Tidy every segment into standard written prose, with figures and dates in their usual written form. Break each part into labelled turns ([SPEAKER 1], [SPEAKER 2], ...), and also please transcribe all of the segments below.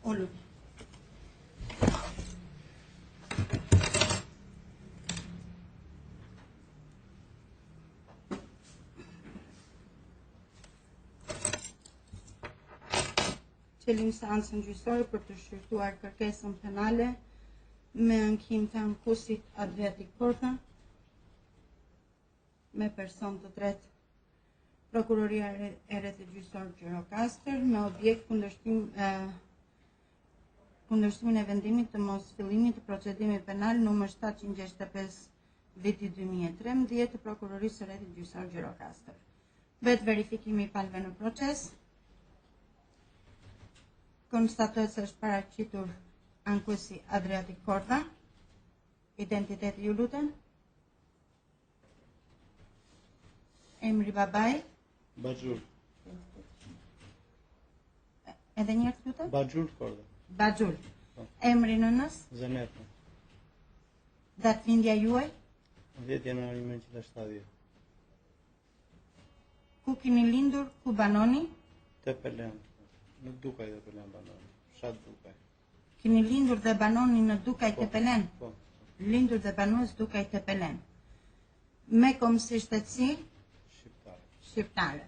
[SPEAKER 1] Ulu. Çelim seancën gjyqësore për të shqyrtuar kërkesën penale me ankim të ankuesit Adriatik Kordha me person të tretë Prokuroria e Rrethit Gjyqësor Gjirokastër me objekt kundërshtim kundërshtimin e vendimit të mos fillimit të procedimit penal numër 765 viti 2013 të Prokurorisë së Rrethit Gjyqësor Gjirokastër. Bëhet verifikimi i palëve në proces. Konstatohet se është paraqitur ankuesi Adriatik Kordha. Identiteti ju lutem. Emri babai?
[SPEAKER 2] Baxhur.
[SPEAKER 1] Edhe një herë të lutem?
[SPEAKER 2] Baxhul Kordha.
[SPEAKER 1] Baxhul.
[SPEAKER 2] Po.
[SPEAKER 1] Emri nënës?
[SPEAKER 2] Zenepa.
[SPEAKER 1] Datëlindja juaj?
[SPEAKER 2] 10 janar 1970.
[SPEAKER 1] Ku keni lindur, ku banoni?
[SPEAKER 2] Tepelenë. Në Dukaj Tepelenë banoni. Fshat Dukaj.
[SPEAKER 1] Keni lindur dhe banoni në Dukaj
[SPEAKER 2] Po,
[SPEAKER 1] Tepelenë?
[SPEAKER 2] Po.
[SPEAKER 1] Lindur dhe banues Dukaj Tepelenë. Me kombësi shtetësi?
[SPEAKER 2] Shqiptare.
[SPEAKER 1] Shqiptare.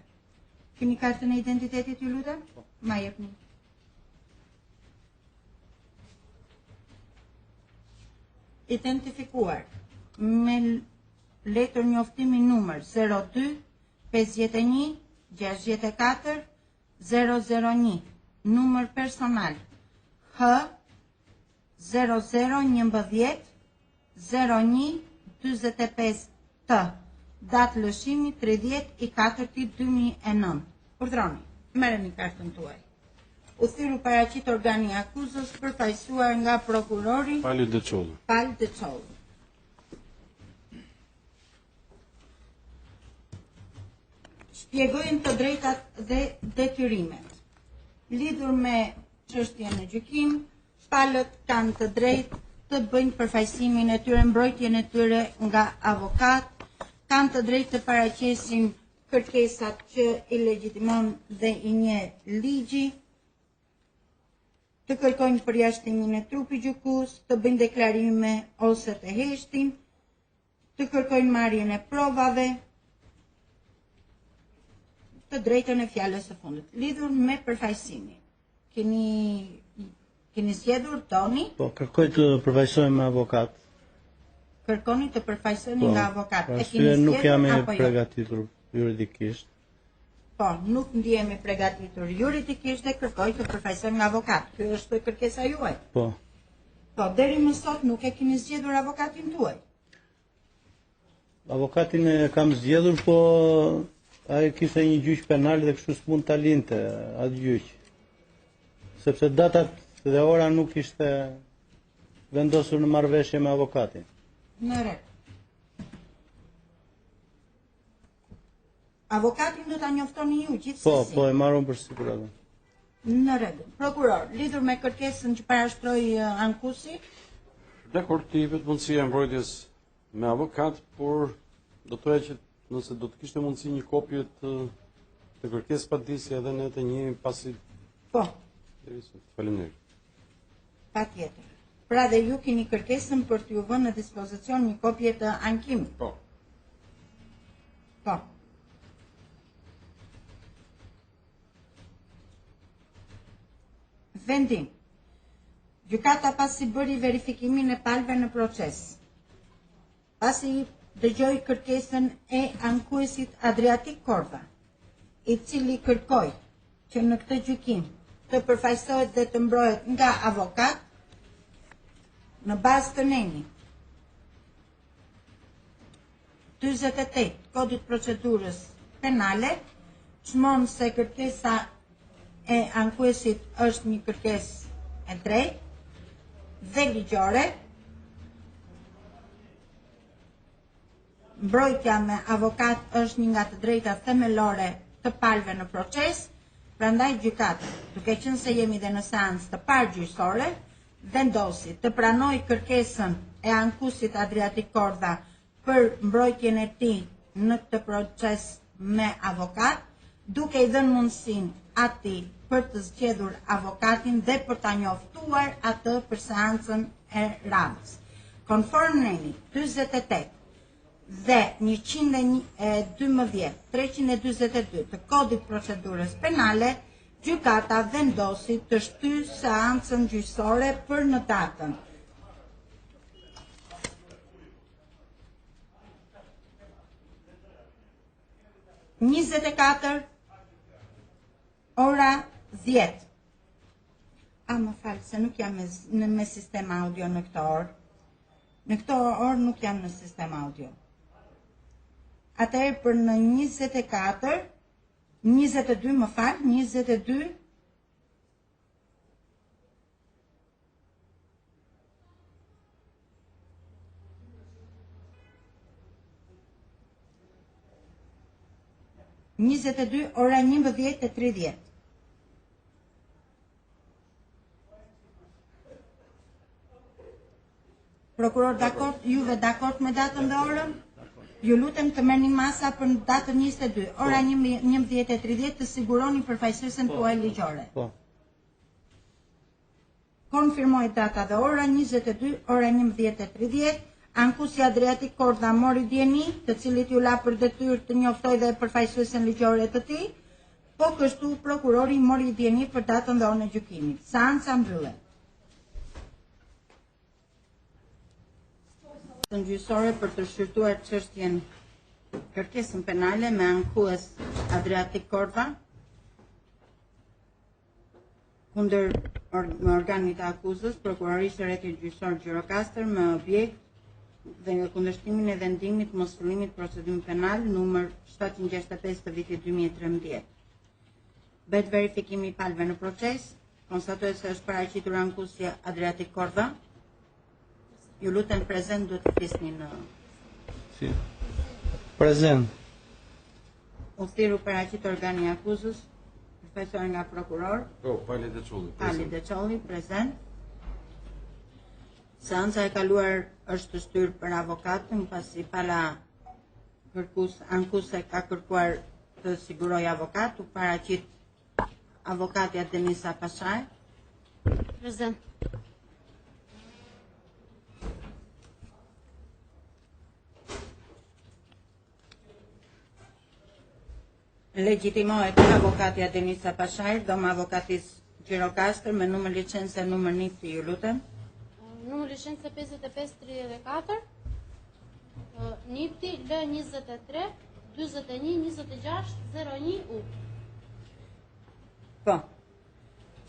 [SPEAKER 1] Keni kartën e identitetit ju lutem?
[SPEAKER 2] Po.
[SPEAKER 1] Ma jepni. Identifikuar me letër njoftimi numër 02 51 64 001 numër personal H 0011 01 45 T datë lëshimi 30 i 4 2009 Urdhroni, merreni kartën tuaj. U thirr u paraqit organi i akuzës përfaqësuar nga prokurori
[SPEAKER 3] Pali Deçolli.
[SPEAKER 1] Pal Deçolli. Shpjegojnë të drejtat dhe detyrimet. Lidhur me çështjen në gjykim, palët kanë të drejtë të bëjnë përfaqësimin e tyre, mbrojtjen e tyre nga avokat, kanë të drejtë të paraqesin kërkesat që i legjitimon dhe i njeh ligji, të kërkojnë përjashtimin e trupit gjykues, të bëjnë deklarime ose të heshtin, të kërkojnë marrjen e provave, të drejtën e fjalës së fundit. Lidhur me përfaqësimin. Keni keni zgjedhur doni?
[SPEAKER 2] Po, kërkoj të përfaqësohem me avokat.
[SPEAKER 1] Kërkoni të përfaqësoheni
[SPEAKER 2] Po,
[SPEAKER 1] nga avokat.
[SPEAKER 2] Për
[SPEAKER 1] E keni
[SPEAKER 2] arsye nuk
[SPEAKER 1] zgjedhur
[SPEAKER 2] jam i
[SPEAKER 1] apo jo?
[SPEAKER 2] përgatitur juridikisht.
[SPEAKER 1] Po, nuk ndihem i përgatitur juridikisht dhe kërkoj të përfaqësohem nga avokat. Kjo është kërkesa juaj.
[SPEAKER 2] Po.
[SPEAKER 1] Po, deri më sot nuk e keni zgjedhur avokatin tuaj.
[SPEAKER 2] Avokatin e kam zgjedhur, po ai kishte një gjyq penal dhe kështu s'mund ta linte atë gjyq. Sepse datat dhe ora nuk ishte vendosur në marrëveshje me avokatin.
[SPEAKER 1] Në rregull. Avokatin do ta njoftoni ju gjithsesi.
[SPEAKER 2] Po, po e marr unë përsipër atë.
[SPEAKER 1] Në rregull. Prokuror, lidhur me kërkesën që parashtroi eh, ankuesi,
[SPEAKER 3] Dakor, të jepet mundësia e mbrojtjes me avokat, por do të thoja që nëse do të kishte mundësi një kopje të të kërkesë padisë edhe ne të njihemi pasi
[SPEAKER 1] po,
[SPEAKER 3] deri sot. Faleminderit.
[SPEAKER 1] patjetër. Pra dhe ju keni kërkesën për t'ju vënë në dispozicion një kopje të ankimit.
[SPEAKER 3] Po.
[SPEAKER 1] Po. Vendim. Gjykata pasi bëri verifikimin e palëve në proces, pasi dëgjoi kërkesën e ankuesit Adriatik Kordha, i cili kërkoi që në këtë gjykim të përfaqësohet dhe të mbrohet nga avokat në bazë të nenit 48 Kodit Procedurës Penale çmon se kërkesa e ankuesit është një kërkesë e drejtë dhe ligjore. Mbrojtja me avokat është një nga të drejtat themelore të palëve në proces, prandaj gjykata, duke qenë se jemi dhe në seancë të parë gjyqësore, vendosi të pranojë kërkesën e ankuesit Adriatik Kordha për mbrojtjen e tij në këtë proces me avokat, duke i dhënë mundësinë. atij për të zgjedhur avokatin dhe për ta njoftuar atë për seancën e radhës. Konform nenit 48 dhe 112, 342 të Kodit Procedurës Penale, gjykata vendosi të shtyjë seancën gjyqësore për në datën 24 ora 10. A më fal se nuk jam me, në me sistem audio në këtë orë. Në këtë orë nuk jam në sistem audio. Atëherë për në 24, 22 më fal, 22 22 ora 11:30. Prokuror dakord, juve dakord me datën dhe orën? Ju lutem të merrni masa për datën 22, ora 11:30 të siguroni përfaqësuesen tuaj ligjore.
[SPEAKER 2] Po.
[SPEAKER 1] Konfirmohet data dhe ora 22, ora 11:30. Ankuesi Adriatik Kordha mori dijeni, të cilit iu la për detyrë të njoftojë dhe përfaqësuesen ligjore të tij. Po kështu prokurori mori dijeni për datën dhe orën e gjykimit. Seanca mbyllet. Gjyqësore për të shqyrtuar çështjen kërkesën penale me ankues Adriatik Kordha kundër me organit të akuzës, prokurorisë së rrethit gjyqësor Gjirokastër me objekt dhe nga kundërshtimin e vendimit mosfillimit procedim penal numër 765 të vitit 2013. Bëhet verifikimi i palëve në proces, konstatohet se është paraqitur ankuesi Adriatik Kordha. Ju lutem prezent duhet të flisni në
[SPEAKER 2] Si. Prezent.
[SPEAKER 1] U thirr u paraqit organi i akuzës, përfaqësuar nga prokuror.
[SPEAKER 3] Po, Pali Deçolli.
[SPEAKER 1] Pali Deçolli, prezent. Seanca e kaluar është shtyrë për avokatin, pasi pala kërkus, ankuese ka kërkuar të sigurojë avokat, u paraqit avokatja Denisa Pashaj.
[SPEAKER 4] Prezent.
[SPEAKER 1] Legjitimohet avokatja Denisa Pashaj, dhoma avokatisë Gjirokastër me numër licence numër NIPT ju lutem.
[SPEAKER 4] Numër licence 5534, NIPT L23 41 26 01 U.
[SPEAKER 1] Po.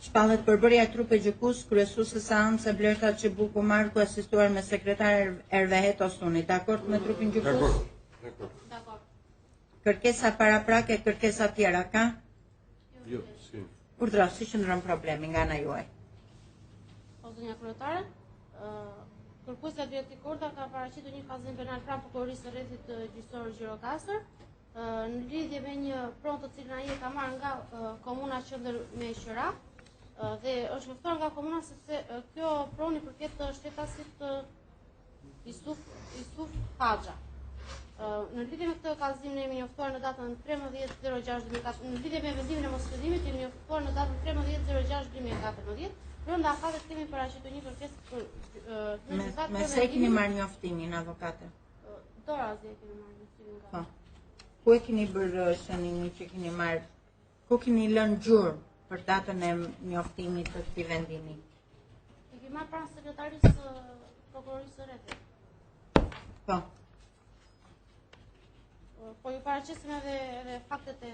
[SPEAKER 1] Shpallet përbërja e trupit gjykues, kryesuese seance Blerta Çibuku Marku asistuar me sekretar Ervehet Osuni. Dakord me trupin gjykues?
[SPEAKER 3] Dakord. Dakord.
[SPEAKER 4] Dakord.
[SPEAKER 1] Kërkesa paraprake, kërkesa tjera ka?
[SPEAKER 3] Jo, si.
[SPEAKER 1] Urdhëro, si qëndron problemi nga ana juaj?
[SPEAKER 4] Po zonja kryetare, ë kërkuesi Adriatik Kordha ka paraqitur një kallëzim penal pranë prokurorisë së rrethit të gjyqësor Gjirokastër, ë në lidhje me një pronë të cilën ai e ka marrë nga ë, komuna qendër me qira ë, dhe është njoftuar nga komuna sepse ë, kjo pronë i përket të shtetasit ë, Isuf Isuf Haxha. Ë, Në lidhje me këtë kallëzim ne jemi njoftuar në datën 13.06.2014, në lidhje me vendimin e mosfillimit jemi njoftuar në datën 13.06.2014, brenda afatit kemi paraqitur një kërkesë për ë, në
[SPEAKER 1] Me,
[SPEAKER 4] gjykatë
[SPEAKER 1] me
[SPEAKER 4] për
[SPEAKER 1] se e keni
[SPEAKER 4] vendimin-
[SPEAKER 1] marrë njoftimin, avokate?
[SPEAKER 4] Ë, Dorazi e kemi marrë njoftimin nga.
[SPEAKER 1] Po. Ku e keni bërë ë, shënimin që keni marrë? Ku keni lënë gjurmë për datën e njoftimit të këtij vendimi?
[SPEAKER 4] E kemi marrë pranë sekretarisë së prokurorisë së rrethit.
[SPEAKER 1] Po.
[SPEAKER 4] Ë, Po ju paraqesim edhe edhe faktet e,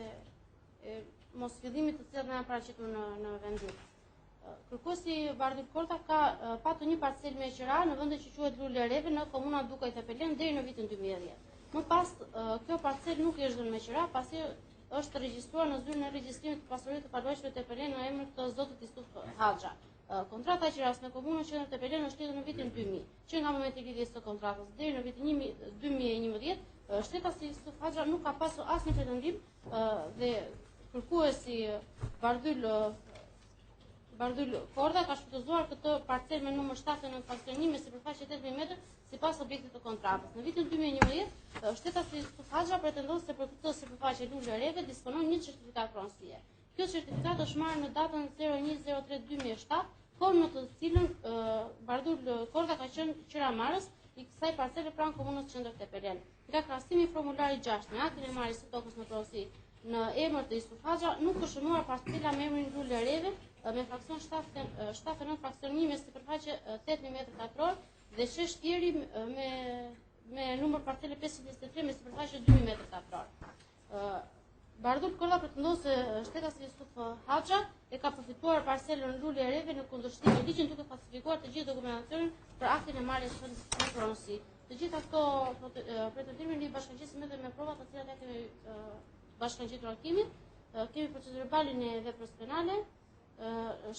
[SPEAKER 4] e mosfillimit të cilat na janë paraqitur në në vendim. Ë, Kërkuesi Bardhyl Korta ka ë, patur një parcel me qira në vendin që quhet Lule Reve në komuna Dukaj Tepelen deri në vitin 2010. Më pas ë, kjo parcel nuk i është dhënë me qira, pasi është regjistruar në zyrën e regjistrimit të pasurive të paluajtshme Tepelen në emër të zotit Isuf Haxha. Ë, Kontrata e qirasë me komunën qendër Tepelen është lidhur në vitin 2000. Që nga momenti i lidhjes së kontratës deri në vitin 2011, ë, shtetasi Isuf Haxha nuk ka pasur asnjë pretendim ë, dhe kërkuesi Bardhyl ë, Bardhyl Kordha ka shfrytëzuar këtë parcel me numër 79.1 me sipërfaqe 8000 metër sipas objektit të kontratës. Në vitin 2011, ë, shtetasi Isuf Haxha pretendon se për këtë sipërfaqe lule reve disponon një certifikatë pronësie. Kjo certifikatë është marrë në datën 01.03 2007, por në të cilën Bardhyl Kordha ka qenë qiramarrës i kësaj parcele pranë komunës Qendër Tepelenë. Nga krahasimi i formularit 6 me aktin e marrjes së tokës në pronësi në emër të Isuf Haxha nuk është shënuar parcela me emrin Lule Reve me fraksion 79 fraksion 1 me sipërfaqe 8000 metra katror dhe shesh Fieri me me numër parcele 523 me sipërfaqe 2000 metra katror. Bardhyl Kordha pretendon se shtetasi Isuf Haxha e ka përfituar parcelën Lule Reve në kundërshtim me ligjin duke falsifikuar të gjithë dokumentacionin për aktin e marrjes në pronësi. Të gjitha këto pretendime ne i bashkangjisim edhe me provat të cilat ja kemi bashkangjitur ankimit. Kemi procesverbalin e veprës penale,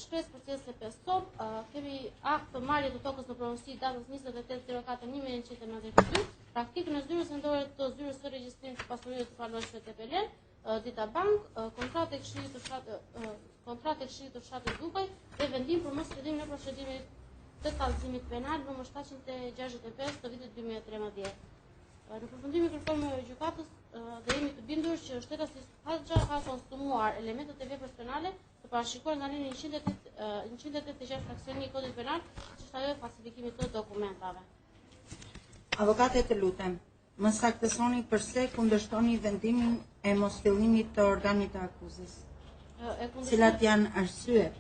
[SPEAKER 4] shkresë përcjellëse 5 copë, kemi akt të marrje të tokës në pronësi datës 28.04.1992, praktikën e zyrës vendore të zyrës së regjistrimit të pasurive të paluajtshme Tepelenë, Dita Bank, kontratë e këshillit të fshatit kontratë e këshillit të fshatit Dukaj dhe vendim për mosfillimin e procedimit të kallëzimit penal numër 765 të vitit 2013. Në përfundim i kërkojmë gjykatës dhe jemi të bindur që shtetasi Haxha ka konsumuar elementët e veprës penale të parashikuar nga neni 186 fraksion 1 i Kodit Penal, që është ajo e falsifikimit të dokumentave.
[SPEAKER 1] Avokate të lutem, më saktësoni përse kundërshtoni vendimin e mosfillimit të organit të akuzës. Cilat janë arsyet?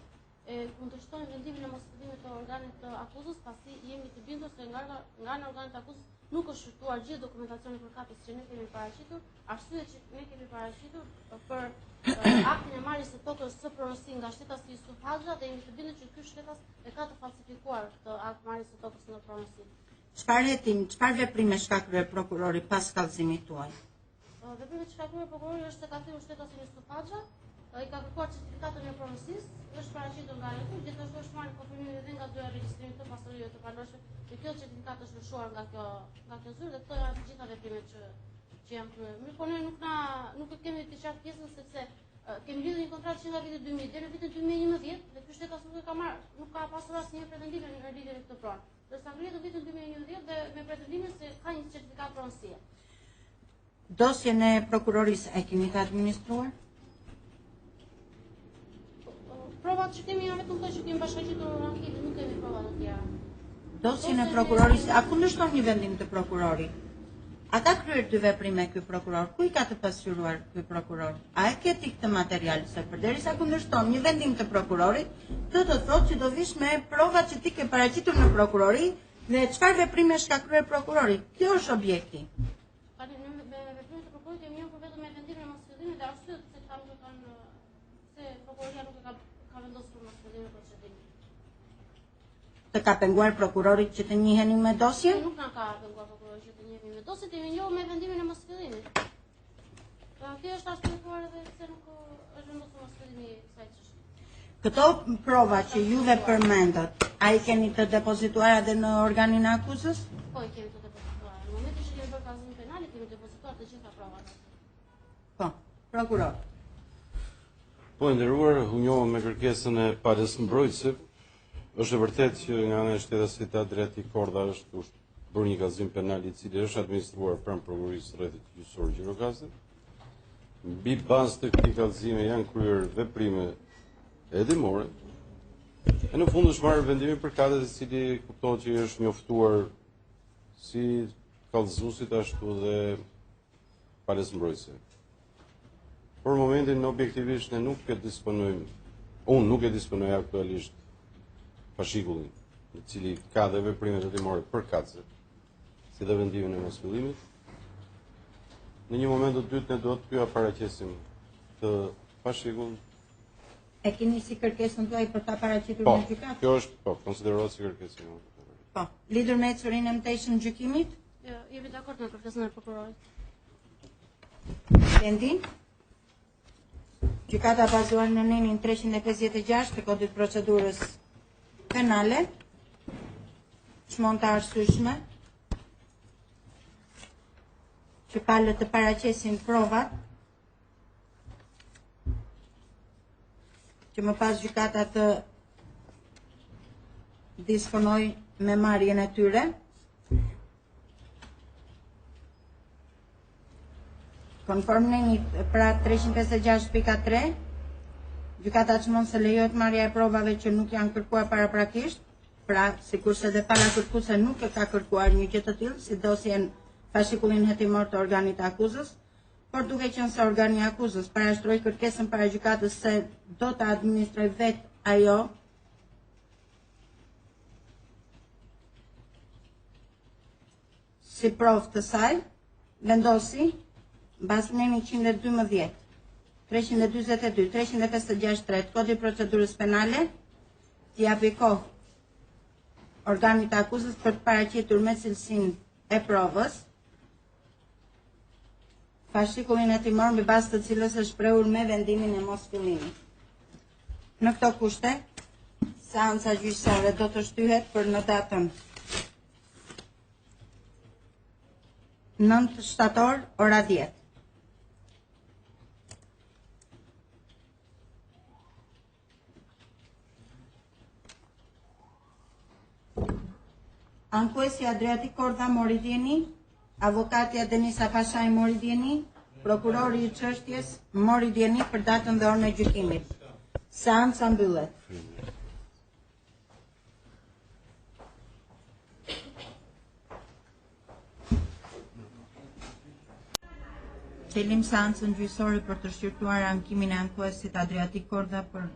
[SPEAKER 4] E kundërshtojmë vendimin e mosfillimit të organit të akuzës, pasi jemi të bindur se nga nga ana e organit të akuzës nuk është shqyrtuar gjithë dokumentacioni përkatës që ne kemi paraqitur, arsyet që ne kemi paraqitur për aktin e marrjes së tokës së pronësi nga shtetasi Isuf Haxha dhe jemi të bindur që ky shtetas e ka të falsifikuar këtë akt marrjes së tokës në pronësi.
[SPEAKER 1] Çfarë hetim, çfarë veprime ka kryer prokurori pas kallëzimit tuaj?
[SPEAKER 4] Veprimet që ka kryer prokurori është se ka thirrur shtetasin Isuf Haxha, i ka kërkuar certifikatën e pronësisë, është paraqitur nga ajo, gjithashtu është marrë konfirmimi edhe nga zyra e regjistrimit të pasurive të paluajtshme, që kjo certifikatë është lëshuar nga kjo nga kjo zyrë dhe këto janë të gjitha veprimet që që janë kryer. Mirëpo ne nuk na nuk e kemi të qartë pjesën sepse kemi lidhur një kontratë që nga viti 2000 deri në vitin 2011 dhe ky shtetas nuk e ka marrë, nuk ka pasur asnjë pretendim në lidhje me këtë pronë. Ndërsa ngrihet në vitin 2011 dhe me pretendimin se ka një certifikatë pronësie.
[SPEAKER 1] Dosjen e prokurorisë e keni të administruar?
[SPEAKER 4] Provat që kemi janë vetëm këto që kemi bashkangjitur ankimit, nuk kemi prova të tjera.
[SPEAKER 1] Dosjen e prokurorisë, a kundërshton një vendim të prokurorit? A ka kryer dy veprime ky prokuror? Ku i ka të pasqyruar ky prokuror? A e ke ti këtë material? Se përderisa kundërshton një vendim të prokurorit, do të thotë që do vish me provat që ti ke paraqitur në prokurori dhe çfarë veprimesh ka kryer prokurori. Kjo është
[SPEAKER 4] objekti. Tani në me veprimet e prokurorit jemi njohur vetëm me vendimin e mosfillimit dhe arsyet pse këta nuk e kanë pse prokuroria nuk e ka ka vendosur mosfillimin e procedimit.
[SPEAKER 1] Të ka penguar prokurori që të njiheni me
[SPEAKER 4] dosjen? Nuk na ka penguar prokurori që të njihemi me dosjen, jemi njohur me vendimin e mosfillimit. Pra kjo është arsyetuar edhe pse nuk është vendosur mosfillimi i kësaj
[SPEAKER 1] çështje. Këto prova që juve përmendët, a i keni të depozituara edhe në organin e
[SPEAKER 4] akuzës? Po, i kemi të depozituara. Në momentin që kemi bërë kallëzimin penal, i kemi depozituar të gjitha provat.
[SPEAKER 1] Po, prokuror.
[SPEAKER 3] Po, e nderuar, u njoha me kërkesën e palës mbrojtëse. Është e vërtetë që nga ana e shtetasit Adriatik Kordha është bërë një kallëzim penal i cili është administruar pranë prokurorisë së rrethit gjyqësor Gjirokastër. Mbi bazë të këtij kallëzimi janë kryer veprime hetimore. E në fund është marrë vendimi përkatës i cili kuptohet që i është njoftuar si kallëzuesit ashtu dhe palës mbrojtëse. Për momentin objektivisht ne nuk e disponojmë, unë nuk e disponoj aktualisht fashikullin, i cili ka dhe veprimet hetimore përkatëse, si dhe vendimin e mosfillimit. Në një moment të dytë ne do t'jua paraqesim këtë fashikull.
[SPEAKER 1] E keni si kërkesën tuaj për ta paraqitur
[SPEAKER 3] po, në gjykatë? Po, kjo është, po, konsiderohet si kërkesë.
[SPEAKER 1] Po, lidhur me ecurinë e mëtejshme të gjykimit?
[SPEAKER 4] Jo, jemi dakord me kërkesën e prokurorit.
[SPEAKER 1] Vendim? Gjykata bazuar në nenin 356 të Kodit Procedurës Penale, çmon të arsyeshme që palët të paraqesin provat që më pas gjykata të disponojë me marrjen e tyre. Konform nenit pra 356.3. Gjykata çmon se lejohet marrja e provave që nuk janë kërkuar paraprakisht, pra sikurse dhe pala kërkuese nuk e ka kërkuar një gjë të tillë, si dosjen fashikullin hetimor të organit të akuzës, por duke qenë se organi i akuzës parashtroi kërkesën para gjykatës se do ta administrojë vetë ajo si provë të saj, vendosi mbas nenit 112, 342, 356, 3 të Kodit Procedurës Penale, t'i japi kohë organit të akuzës për të paraqitur me cilësinë e provës, fashikullin hetimor mbi bazë të cilës është shprehur me vendimin e mosfillimit. Në këto kushte, seanca gjyqësore do të shtyhet për në datën 9 shtator, ora 10. Ankuesi Adriatik Kordha mori dijeni, avokatja Denisa Pashaj mori dijeni, prokurori i çështjes mori dijeni për datën dhe orën e gjykimit. Seanca mbyllet. Çelim seancën gjyqësore për të shqyrtuar ankimin e ankuesit Adriatik Kordha për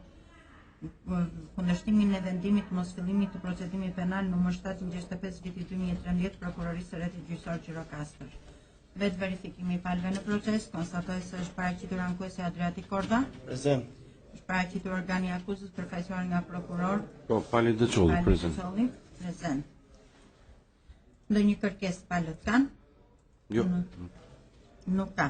[SPEAKER 1] kundërshtimin e vendimit të mosfillimit të procedimit penal numër 765 vitit 2013 Prokurorisë së Rrethit Gjyqësor Gjirokastër. Vetë verifikimi i palëve në proces konstatoi se është paraqitur ankuesi Adriatik Kordha.
[SPEAKER 2] Prezent.
[SPEAKER 1] Është paraqitur organi i akuzës përfaqësuar nga prokuror.
[SPEAKER 3] Po, Pali Deçolli,
[SPEAKER 1] prezent. Pali Deçolli, prezent. Ndonjë kërkesë palët kanë?
[SPEAKER 3] Jo.
[SPEAKER 1] Nuk, nuk ka.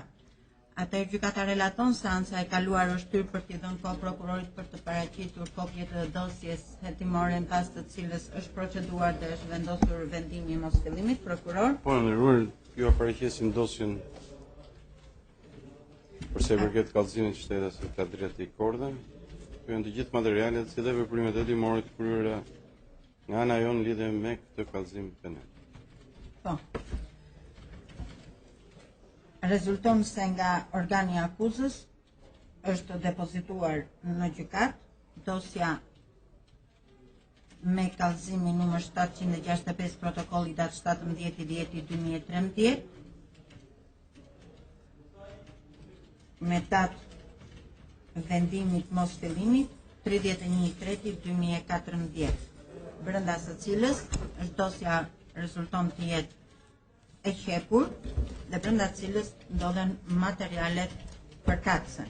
[SPEAKER 1] Atëherë gjykata relaton seanca e kaluar është shtyrë për t'i dhënë kohë prokurorit për të paraqitur kopjet e dosjes hetimore në bazë të cilës është proceduar dhe është vendosur vendimi i mosfillimit. Prokuror?
[SPEAKER 3] Po, e nderuar, jua paraqesim dosjen për sa i përket kallëzimit të shtetasit Adriatik Kordha. Këto janë të gjithë materialet si dhe veprimet hetimore të kryera Nga ana jonë lidhje me këtë kallëzim
[SPEAKER 1] penal. Po. Rezulton se nga organi i akuzës është depozituar në gjykatë dosja me kallëzimin numër 765 protokolli datë 17 10 2013 me datë vendimit mosfillimit 31.3.2014, brenda së cilës është dosja rezulton të jetë e qepur dhe brenda cilës ndodhen materialet përkatëse.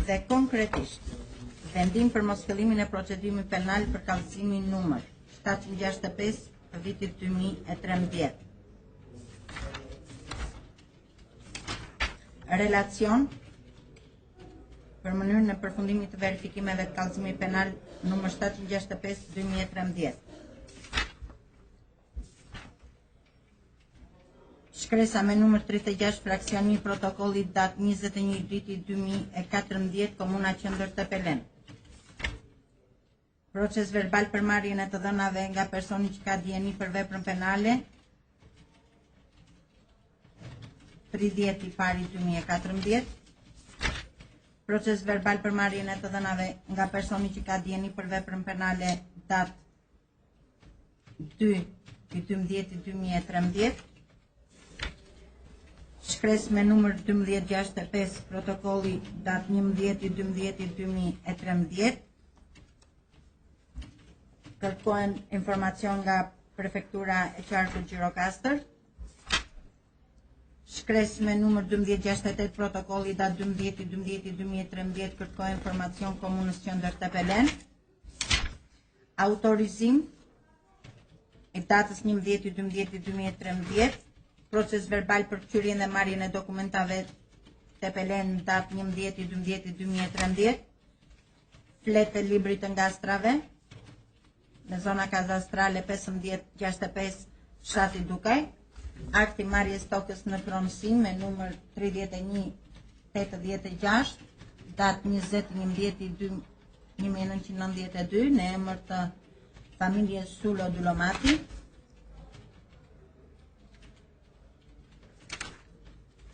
[SPEAKER 1] Dhe konkretisht, vendim për mosfillimin e procedimit penal për kallëzimin numër 765 të vitit 2013. Relacion për mënyrën e përfundimit të verifikimeve të kallëzimit penal numër 765 2013. Shkresa me numër 36 fraksion 1 protokolli datë 21 2 2014 Komuna Qendër Tepelenë. Proces verbal për marrjen e të dhënave nga personi që ka dijeni për veprën penale 30 i pari 2014 Proces verbal për marrjen e të dhënave nga personi që ka dijeni për veprën penale datë 2 i 12 2013 Shkresë me numër 1265 protokolli datë 11 i 12 2013 Kërkohen informacion nga prefektura e qarkut Gjirokastër. Shkresë me numër 1268 protokolli datë 12 12 2013 kërkohen informacion komunës qendër Tepelenë. Autorizim i datës 11 12 2013 proces verbal për këqyrjen dhe marrjen e dokumentave Tepelenë datë 11 12 2013 fletë e librit të ngastrave në zona kadastrale 1565 fshati Dukaj, akti marrjes tokës në pronësi me numër 31 86, datë 20 11 1992 në emër të familjes Sulo Dulomati.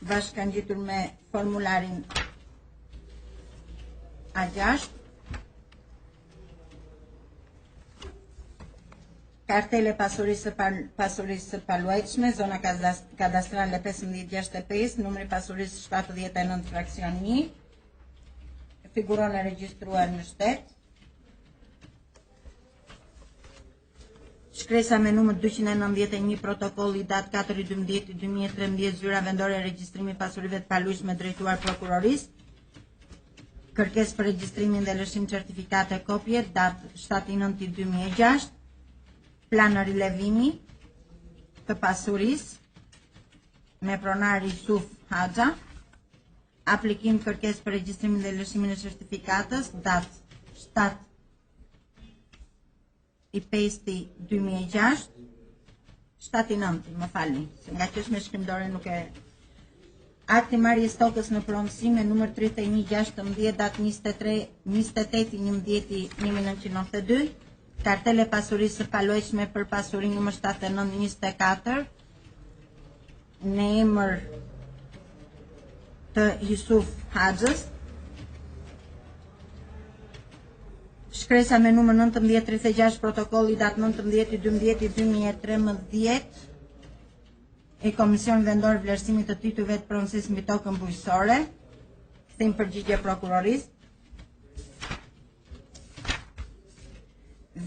[SPEAKER 1] Bashkangjitur me formularin. A6 Kartelë e pasurisë së pasurisë së paluajtshme, zona kadastrale 1565, numri i pasurisë 79 fraksion 1, figuron e regjistruar në shtet. Shkresa me numër 291 protokolli datë 4.12.2013 zyra vendore e regjistrimit pasurive të paluajtshme drejtuar prokurorisë. Kërkesë për regjistrimin dhe lëshim certifikate kopje datë 7.9.2006. Plan rilevimi të pasurisë me pronar Isuf Haxha. Aplikim kërkesë për regjistrimin dhe lëshimin e certifikatës datë 7 i 5 2006 7 i 9 më falni se ngaqë është me shkrim dore nuk e Akti marrjes tokës në pronësi me numër 3116 datë 23 28 11 1992 kartelë e pasurisë së paluajtshme për pasurinë numër 79 24 në emër të Jusuf Haxhës. Shkresa me numër 1936 protokolli datë 19 12 2013 i Komisionit Vendor Vlerësimit të Titujve të Pronësisë mbi tokën bujqësore, kthim përgjigje prokurorisë.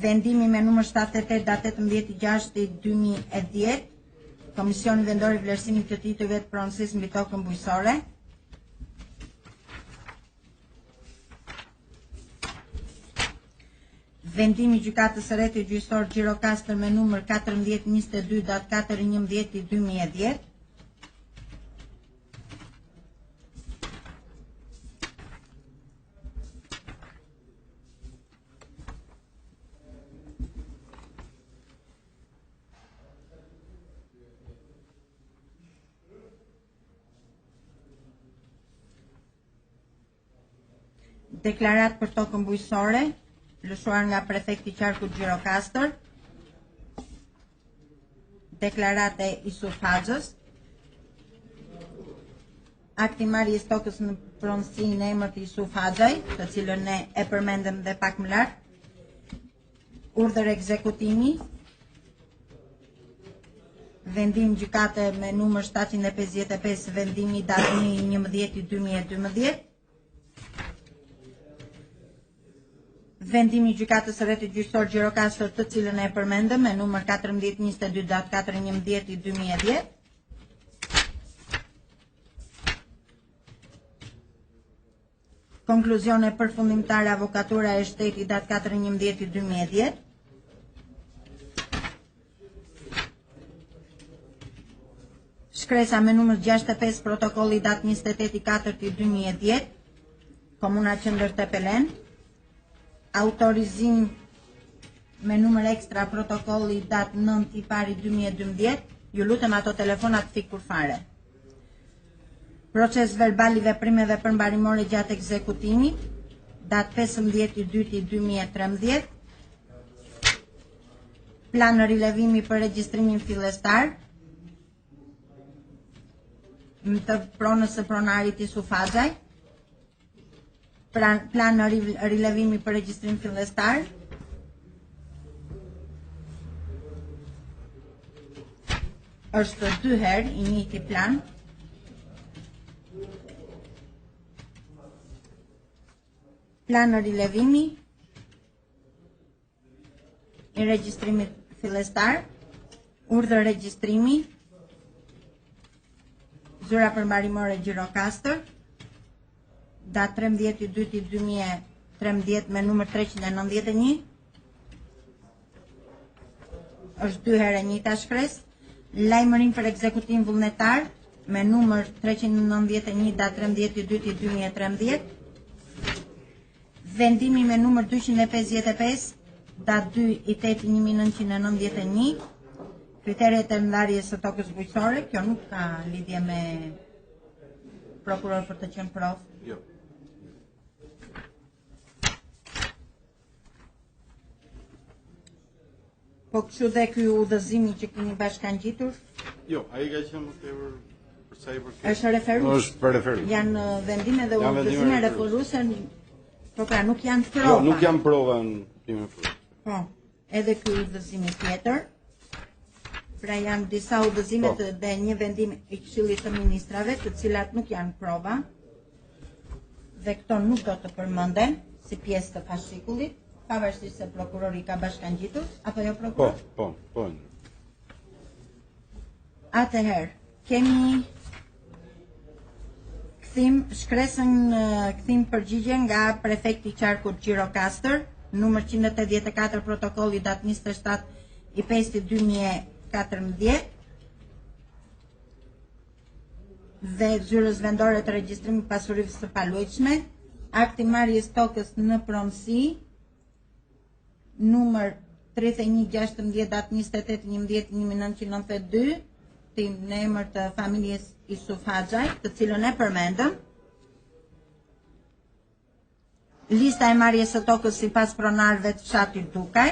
[SPEAKER 1] Vendimi me numër 78 datë 18.6.2010, Komisioni Vendor i Vlerësimit të Titujve të Pronësisë mbi tokën bujqësore. Vendimi i Gjykatës së Rrethit Gjyqësor Gjirokastër me numër 1422 datë 4.11.2010. Deklaratë për tokën bujqësore, lëshuar nga prefekti i qarkut Gjirokastër. Deklaratë e Isuf Haxhës. Akti i marrjes tokës në pronësi në emër të Isuf Haxhaj, të cilën ne e përmendëm dhe pak më lart. Urdhër ekzekutimi. Vendim gjykate me numër 755 vendimi datë 1.11.2012. Vendimi i Gjykatës së Rrethit Gjyqësor Gjirokastër, të cilën e përmendëm me numër 1422 datë 4.11.2010. Konkluzione përfundimtare Avokatura e Shtetit datë 4.11.2010. Shkresa me numër 65 protokolli datë 28.4.2010 Komuna Qendër Tepelenë Autorizim me numër ekstra protokolli datë 9 i pari 2012 Ju lutem ato telefonat fikur fare Proces verbal i veprimeve përmbarimore gjatë ekzekutimit datë 15 i 2 2013 Plan rilevimi për regjistrimin fillestar të pronës së pronarit Isuf Haxhaj. Plan, plan rilevimi për regjistrim fillestar. Është dy herë i njëjti plan. Plan rilevimi i regjistrimit fillestar, urdhër regjistrimi, zyra përmbarimore Gjirokastër, datë 13.2.2013 me numër 391, është dy herë e njëjta shkresë, lajmërim për ekzekutim vullnetar me numër 391 datë 13.2.2013, Vendimi me numër 255, datë 2 i 8 1991, kriteret e ndarjes së tokës bujqësore, kjo nuk ka lidhje me prokuror për të qenë provë.
[SPEAKER 3] Jo.
[SPEAKER 1] Po kështu dhe ky udhëzimi që keni bashkangjitur?
[SPEAKER 3] Jo, ai ka qenë më tepër për sa i përket.
[SPEAKER 1] Është referues.
[SPEAKER 3] Është për referues.
[SPEAKER 1] Janë uh, vendime dhe udhëzime referuese. Po pra, nuk janë
[SPEAKER 3] prova. Jo, nuk janë prova në
[SPEAKER 1] time prova. Po, edhe ky udhëzimi tjetër. Pra janë disa udhëzime po. dhe një vendim i Këshillit të Ministrave, të cilat nuk janë prova. Dhe këto nuk do të përmenden si pjesë të fashikullit, pavarësisht se prokurori ka bashkangjitur apo jo
[SPEAKER 3] prokuror? Po, po, po.
[SPEAKER 1] Atëherë, kemi kthim shkresën kthim përgjigje nga prefekti i qarkut Gjirokastër, numër 184 protokolli datë 27 i 5 2014 dhe zyrës vendore të regjistrimit pasurive të paluajtshme, akti marrjes tokës në pronësi numër 3116 datë 28 11 1992 tim në emër të familjes Isuf Haxhaj, të cilën e përmendëm. Lista e marrjes së tokës sipas pronarëve të fshatit Dukaj,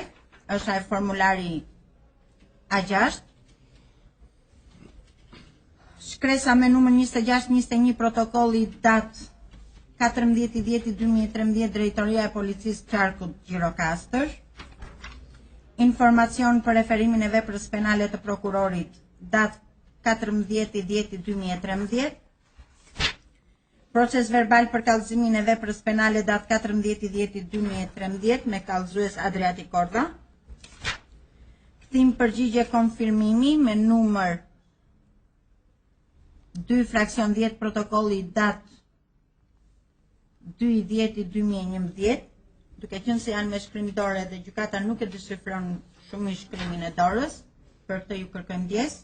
[SPEAKER 1] është ai formulari A6. Shkresa me numër 2621 protokolli datë 14.10.2013 Drejtoria e Policisë Qarkut Gjirokastër. Informacion për referimin e veprës penale të prokurorit datë 14.10.2013. Proces verbal për kallëzimin e veprës penale datë 14.10.2013 me kallëzues Adriatik Kordha. Kthim përgjigje konfirmimi me numër 2 fraksion 10 protokolli datë 2.10.2011, duke qenë se janë me shkrim dore dhe gjykata nuk e deshifron shumë mirë shkrimin e dorës, për këtë ju kërkojmë ndjesë.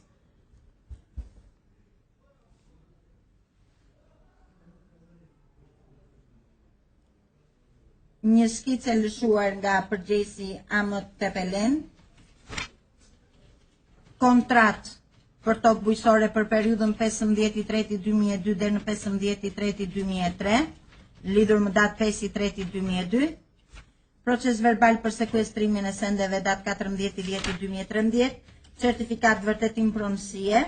[SPEAKER 1] Një skicë e lëshuar nga përgjegjësi AM Tepelenë, kontratë për tokë bujqësore për periudhën 15.3.2002 deri në 15.3.2003, lidhur më datë 5.3.2002, Proces verbal për sekuestrimin e sendeve datë 14.10.2013, certifikatë vërtetim pronësie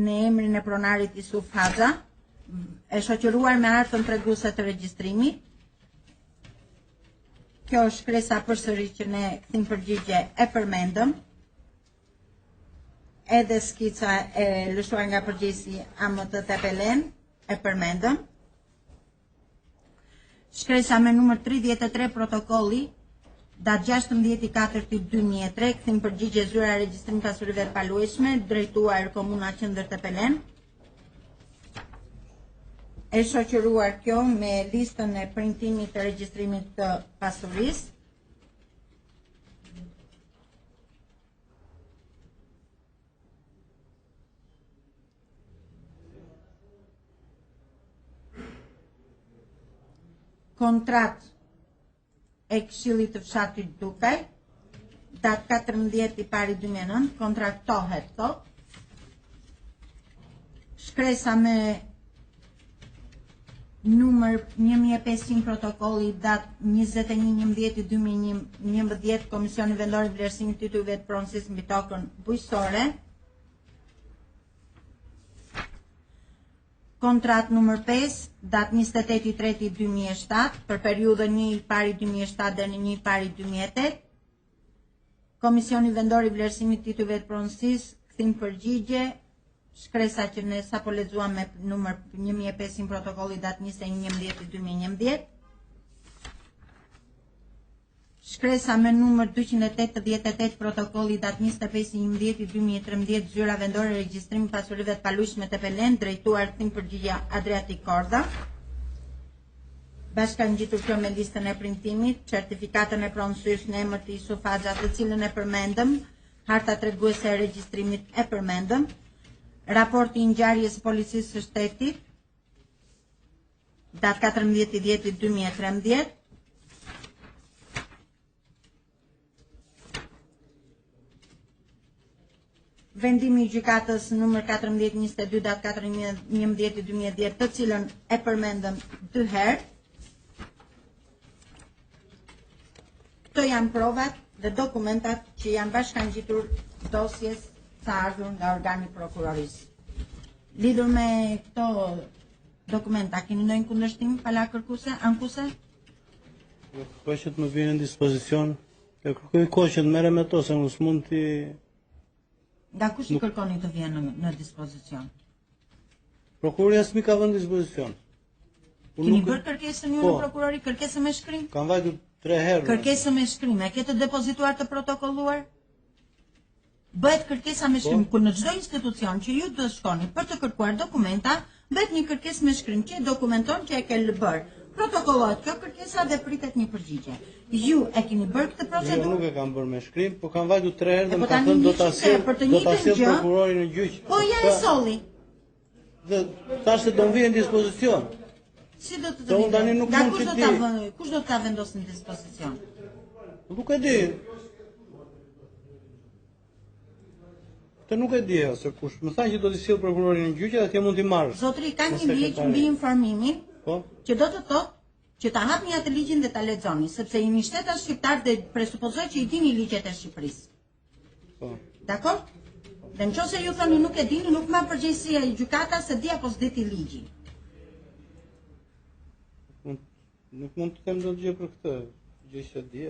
[SPEAKER 1] në emrin e pronarit Isuf Haxha, e shoqëruar me hartën treguese të regjistrimit. Kjo është shkresa përsëri që ne kthim përgjigje e përmendëm. Edhe skica e lëshuar nga përgjegjësi AMT Tepelenë e përmendëm. Shkresa me numër 33 protokolli, datë 16.4.2003, kthim përgjigje zyra e regjistrimit pasurive të paluajtshme, drejtuar Komuna Qendër Tepelenë. E shoqëruar kjo me listën e printimit të regjistrimit të pasurisë. Kontratë e Këshillit të Fshatit Dukaj, datë 14 i pari 2009, kontraktohet, thotë, shkresa me numër 1500 protokolli datë 21.11.2011 Komisioni Vendor i Vlerësimit të Titujve të Pronësisë mbi tokën bujqësore Kontratë numër 5, datë 28.3.2007, për periudhën 1.1.2007 deri në 1.1.2008, Komisioni Vendor i Vlerësimit të Titujve të Pronësisë, kthim përgjigje, shkresa që ne sapo lexuam me numër 1500 protokolli datë 21.11.2011, Shkresa me numër 288 protokolli datë 25.11.2013 Zyra Vendore e Regjistrimit Pasurive të Paluajtshme Tepelenë drejtuar kthim përgjigje Adriatik Kordha bashkangjitur kjo me listën e printimit, certifikatën e pronësisë në emër të Isuf Haxha, të cilën e përmendëm, harta treguese e regjistrimit e përmendëm, raporti i ngjarjes së policisë së shtetit, datë 14.10.2013, Vendimi i gjykatës numër 1422 datë 4.11.2010, të cilën e përmendëm dy herë. Këto janë provat dhe dokumentat që janë bashkangjitur dosjes së ardhur nga organi i prokurorisë. Lidhur me këto. Dokumenta, keni ndonjë kundërshtim pala kërkuese, ankuese?
[SPEAKER 2] Jo, kërkoj që të më vihen në dispozicion. Jo, kërkoj kohë që të merrem me to, se unë s'mund t'i...
[SPEAKER 1] Nga kush i kërkoni të vihen në, në dispozicion?
[SPEAKER 2] Prokuroria s'm'i ka vënë në dispozicion.
[SPEAKER 1] Unë Keni bërë kërkesën ju në po. prokurori, kërkesën me shkrim?
[SPEAKER 2] Kam vajtur tre herë.
[SPEAKER 1] Kërkesën me shkrim, e ke të depozituar të protokolluar? Bëhet kërkesa me shkrim, po. ku në çdo institucion që ju do shkoni për të kërkuar dokumenta, bëhet një kërkesë me shkrim që e dokumenton që e ke bërë. Protokollohet kjo kërkesa dhe pritet një përgjigje. Ju e keni bërë këtë procedurë?
[SPEAKER 2] Jo, nuk e kam bërë me shkrim, po kam vajtur tre herë dhe po më ka thënë do ta sjell, do ta sjell prokurori në gjyq.
[SPEAKER 1] Po ja e solli.
[SPEAKER 2] Dhe thashë se do më vijë në dispozicion.
[SPEAKER 1] Si do të të vijë?
[SPEAKER 2] Tani nuk mund
[SPEAKER 1] të di. Kush do ta vendosë në dispozicion?
[SPEAKER 2] Nuk e di. Këtë nuk e di se kush. Më tha që do t'i sjell prokurori në gjyq dhe atje mund t'i
[SPEAKER 1] marrësh. Zotri ka një ligj mbi informimin, po? që do të thotë që ta hapni atë ligjin dhe ta lexoni, sepse jeni shtetas shqiptar dhe presupozoj që i dini ligjet e Shqipërisë. Po. Dakor? Dhe në qoftë se ju thoni nuk e dini, nuk mban përgjegjësi gjykata se di apo s'di ti
[SPEAKER 2] ligjin. Nuk mund të them dot gjë për këtë, gjë që di.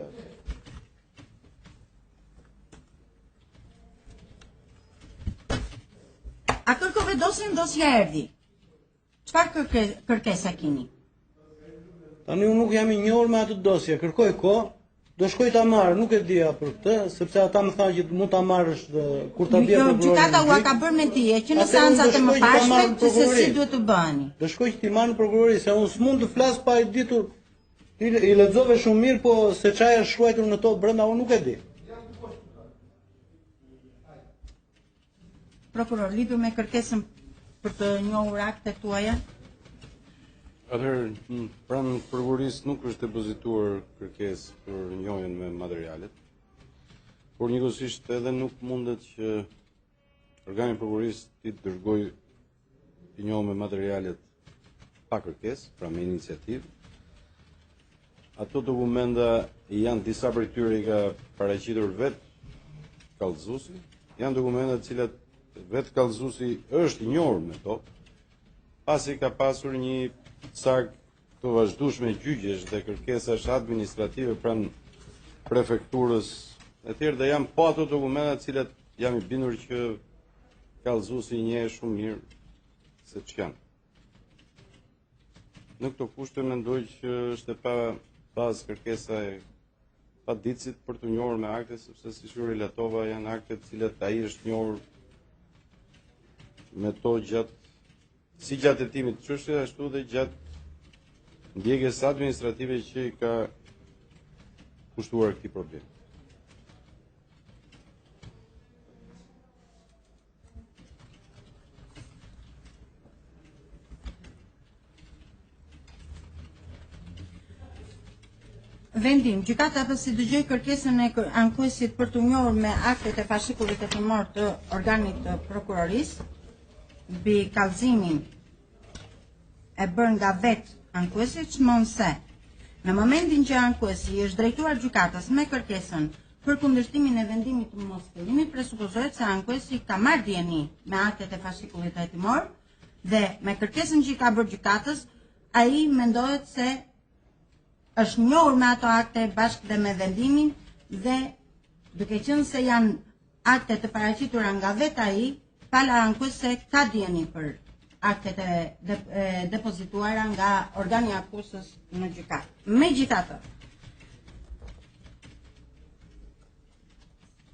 [SPEAKER 1] A kërkove dosjen, dosja erdhi. Çfarë kërke, kërkesa keni?
[SPEAKER 2] Tani unë nuk jam i njohur me atë dosje, kërkoj kohë, do shkoj ta marr, nuk e dija për këtë, sepse ata më thanë që mund ta marrësh dhe kur ta bie
[SPEAKER 1] jo, prokurori. Gjykata ua ka bërë me dije që në seancat e mëparshme që se si duhet të
[SPEAKER 2] bëheni. Do shkoj që t'i marr në prokurori se unë s'mund të flas pa e ditur. Ti i lexove shumë mirë, po se çfarë është shkruar në to brenda unë nuk e di.
[SPEAKER 1] Prokuror, lidhur me kërkesën për të njohur aktet
[SPEAKER 3] tuaja? Atëherë, pranë prokurorisë nuk është depozituar kërkesë për njohjen me materialet, por njëkohësisht edhe nuk mundet që organi i prokurorisë t'i dërgojë t'i njohë me materialet pa kërkesë, pra me iniciativë. Ato dokumenta janë disa prej tyre i ka paraqitur vetë kallëzuesi, janë dokumenta të cilat vetë kallëzuesi është i njohur me to, pasi ka pasur një sagë të vazhdueshme gjyqesh dhe kërkesash administrative pranë prefekturës e tjerë dhe janë po ato dokumenta të cilat jam i bindur që kallëzuesi i njeh shumë mirë se ç'janë. Në këto kushte mendoj që është e pa bazë kërkesa e paditësit për t'u njohur me akte, sepse siç ju relatova janë akte të cilat ai është njohur me to gjatë si gjatë hetimit të çështjes ashtu dhe gjatë ndjekjes administrative që i ka kushtuar këtij problemi.
[SPEAKER 1] Vendim, gjykata pasi dëgjoi kërkesën e ankuesit për t'u njohur me aktet e fashikullit hetimor të organit të prokurorisë, mbi kallëzimin e bërë nga vetë ankuesi, çmon se në momentin që ankuesi i është drejtuar gjykatës me kërkesën për kundërshtimin e vendimit të mosfillimit, presupozohet se ankuesi ka marrë dijeni me aktet e fashikullit hetimor dhe me kërkesën që i ka bërë gjykatës, ai mendohet se është njohur me ato akte bashkë dhe me vendimin dhe duke qenë se janë akte të paraqitura nga vetë ai, pala ankuese ka dijeni për aktet e, de, e depozituara nga organi i akuzës në gjykatë. Megjithatë,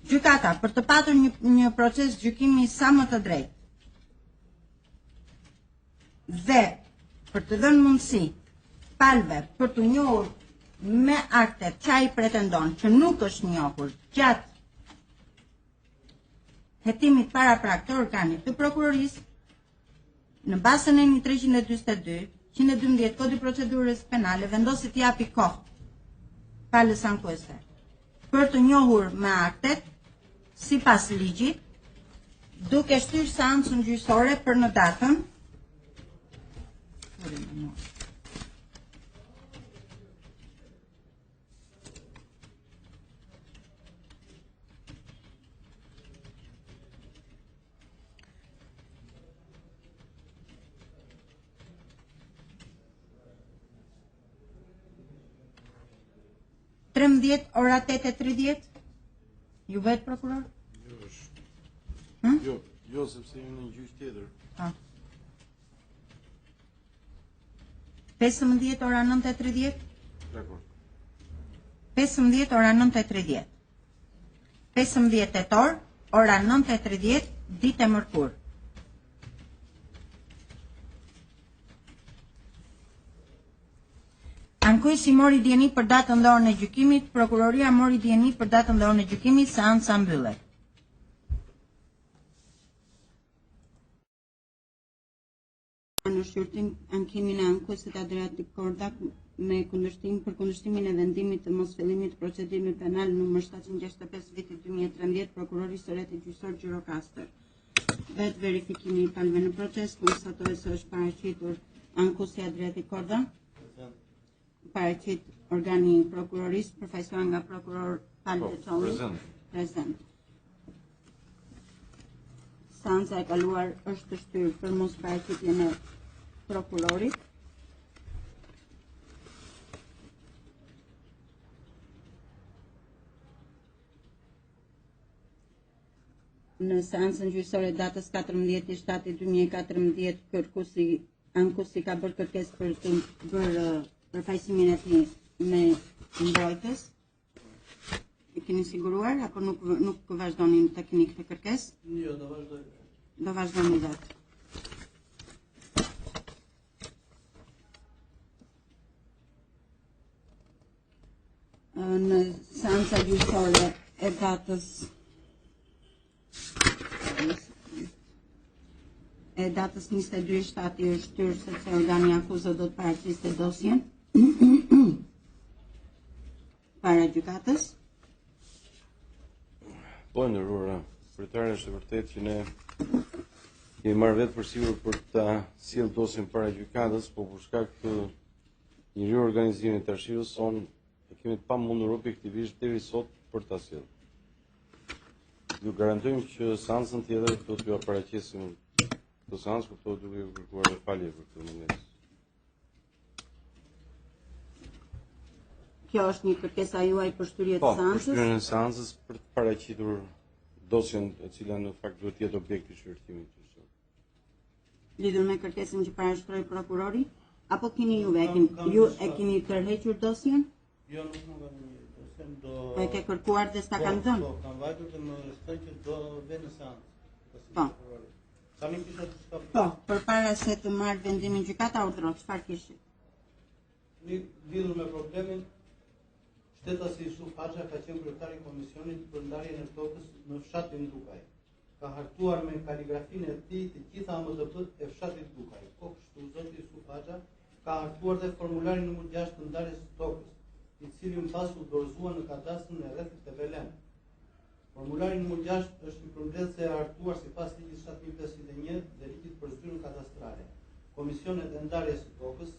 [SPEAKER 1] gjykata për të patur një, një proces gjykimi sa më të drejtë dhe për të dhënë mundësi palëve për t'u njohur me aktet që ai pretendon që nuk është njohur gjatë hetimit paraprak të organit të prokurorisë, në bazë të nenit 342, 112 Kodi i Procedurës Penale vendosi t'i japi kohë palës ankuese për t'u njohur me aktet sipas ligjit, duke shtyrë seancën gjyqësore për në datën 13 ora 8:30. Ju vetë prokuror?
[SPEAKER 3] Jo, është.
[SPEAKER 1] Hm?
[SPEAKER 3] Jo, jo, sepse jemi në një gjyq tjetër.
[SPEAKER 1] Po. 15 ora 9:30.
[SPEAKER 3] Dakor.
[SPEAKER 1] 15 ora 9:30. 15 tetor, ora 9:30, ditë e mërkurë. Ankuesi mori dijeni për datën dhe orën e gjykimit, prokuroria mori dijeni për datën dhe orën e gjykimit, seanca mbyllet. Në shqyrtim ankimin e ankuesit Adriatik Korda me kundërshtim për kundërshtimin e vendimit të mosfillimit të procedimit penal numër 765 vitit 2013 prokurorisë së rrethit gjyqësor Gjirokastër. Vetë verifikimi i palëve në proces konstatohet se është paraqitur ankuesi Adriatik Korda. Paraqit organi i prokurorisë përfaqësuar nga prokuror Pal
[SPEAKER 3] Po,
[SPEAKER 1] Deçolli.
[SPEAKER 3] prezent.
[SPEAKER 1] Prezent. Seanca e kaluar është shtyrë për mos paraqitjen e prokurorit. Në seancën gjyqësore datës 14.7.2014 kërkuesi ankuesi ka bërë kërkesë për të bërë eh, përfaqësimin e tij me mbrojtës. E keni siguruar apo nuk nuk vazhdoni të keni këtë kërkesë?
[SPEAKER 2] Jo, do vazhdoj.
[SPEAKER 1] Do vazhdoni vetë. Në seanca gjyqësore e datës e datës 22 shtati është shtyrë sepse organi i akuzës do të paraqiste dosjen para gjykatës.
[SPEAKER 3] Po e nderuara, kryetare është e vërtetë që ne kemi marrë vetë përsipër për ta sjellë dosjen para gjykatës, po për shkak të një riorganizimi të arshivës sonë e kemi të pamundur objektivisht deri sot për ta sjellë. Ju garantojmë që seancën tjetër do t'ju paraqesim këtë seancë, kuptohet duke ju kërkuar dhe falje për këtë mungesë.
[SPEAKER 1] Kjo është një kërkesa juaj për shtyrje të
[SPEAKER 3] Po, për
[SPEAKER 1] seancës.
[SPEAKER 3] shtyrjen e seancës për të paraqitur dosjen e cila në fakt duhet të jetë objekt i shqyrtimit gjyqësor.
[SPEAKER 1] Lidhur me kërkesën që parashtroi prokurori, apo keni juve, e keni,
[SPEAKER 2] Kam- kam
[SPEAKER 1] ju e
[SPEAKER 2] diçka.
[SPEAKER 1] keni tërhequr dosjen?
[SPEAKER 2] Jo, nuk më kanë një dosjen, do...
[SPEAKER 1] Po e ke kërkuar dhe s'ta
[SPEAKER 2] Po,
[SPEAKER 1] kanë dhënë?
[SPEAKER 2] Po, kam vajtur dhe më është thënë që do vë në seancë. pasi
[SPEAKER 1] Po.
[SPEAKER 2] prokurori. Tani kisha diçka
[SPEAKER 1] Po, përpara se të marrë vendimin gjykata urdhëro, çfarë kishit?
[SPEAKER 2] Një lidhur me problemin, shtetasi Isuf Haxha ka qenë kryetar i komisionit për ndarjen e tokës në fshatin Dukaj. Ka hartuar me kaligrafinë e tij të gjitha AMDP-t e fshatit Dukaj. Po kështu zoti Isuf Haxha ka hartuar dhe formularin numër 6 të ndarjes së tokës, i cili më pas u dorëzua në kadastrën e rrethit të Velen. Formulari numër 6 është një përmbledhje e hartuar sipas ligjit 7501 dhe ligjit për zyrën kadastrale. Komisionet e ndarjes së tokës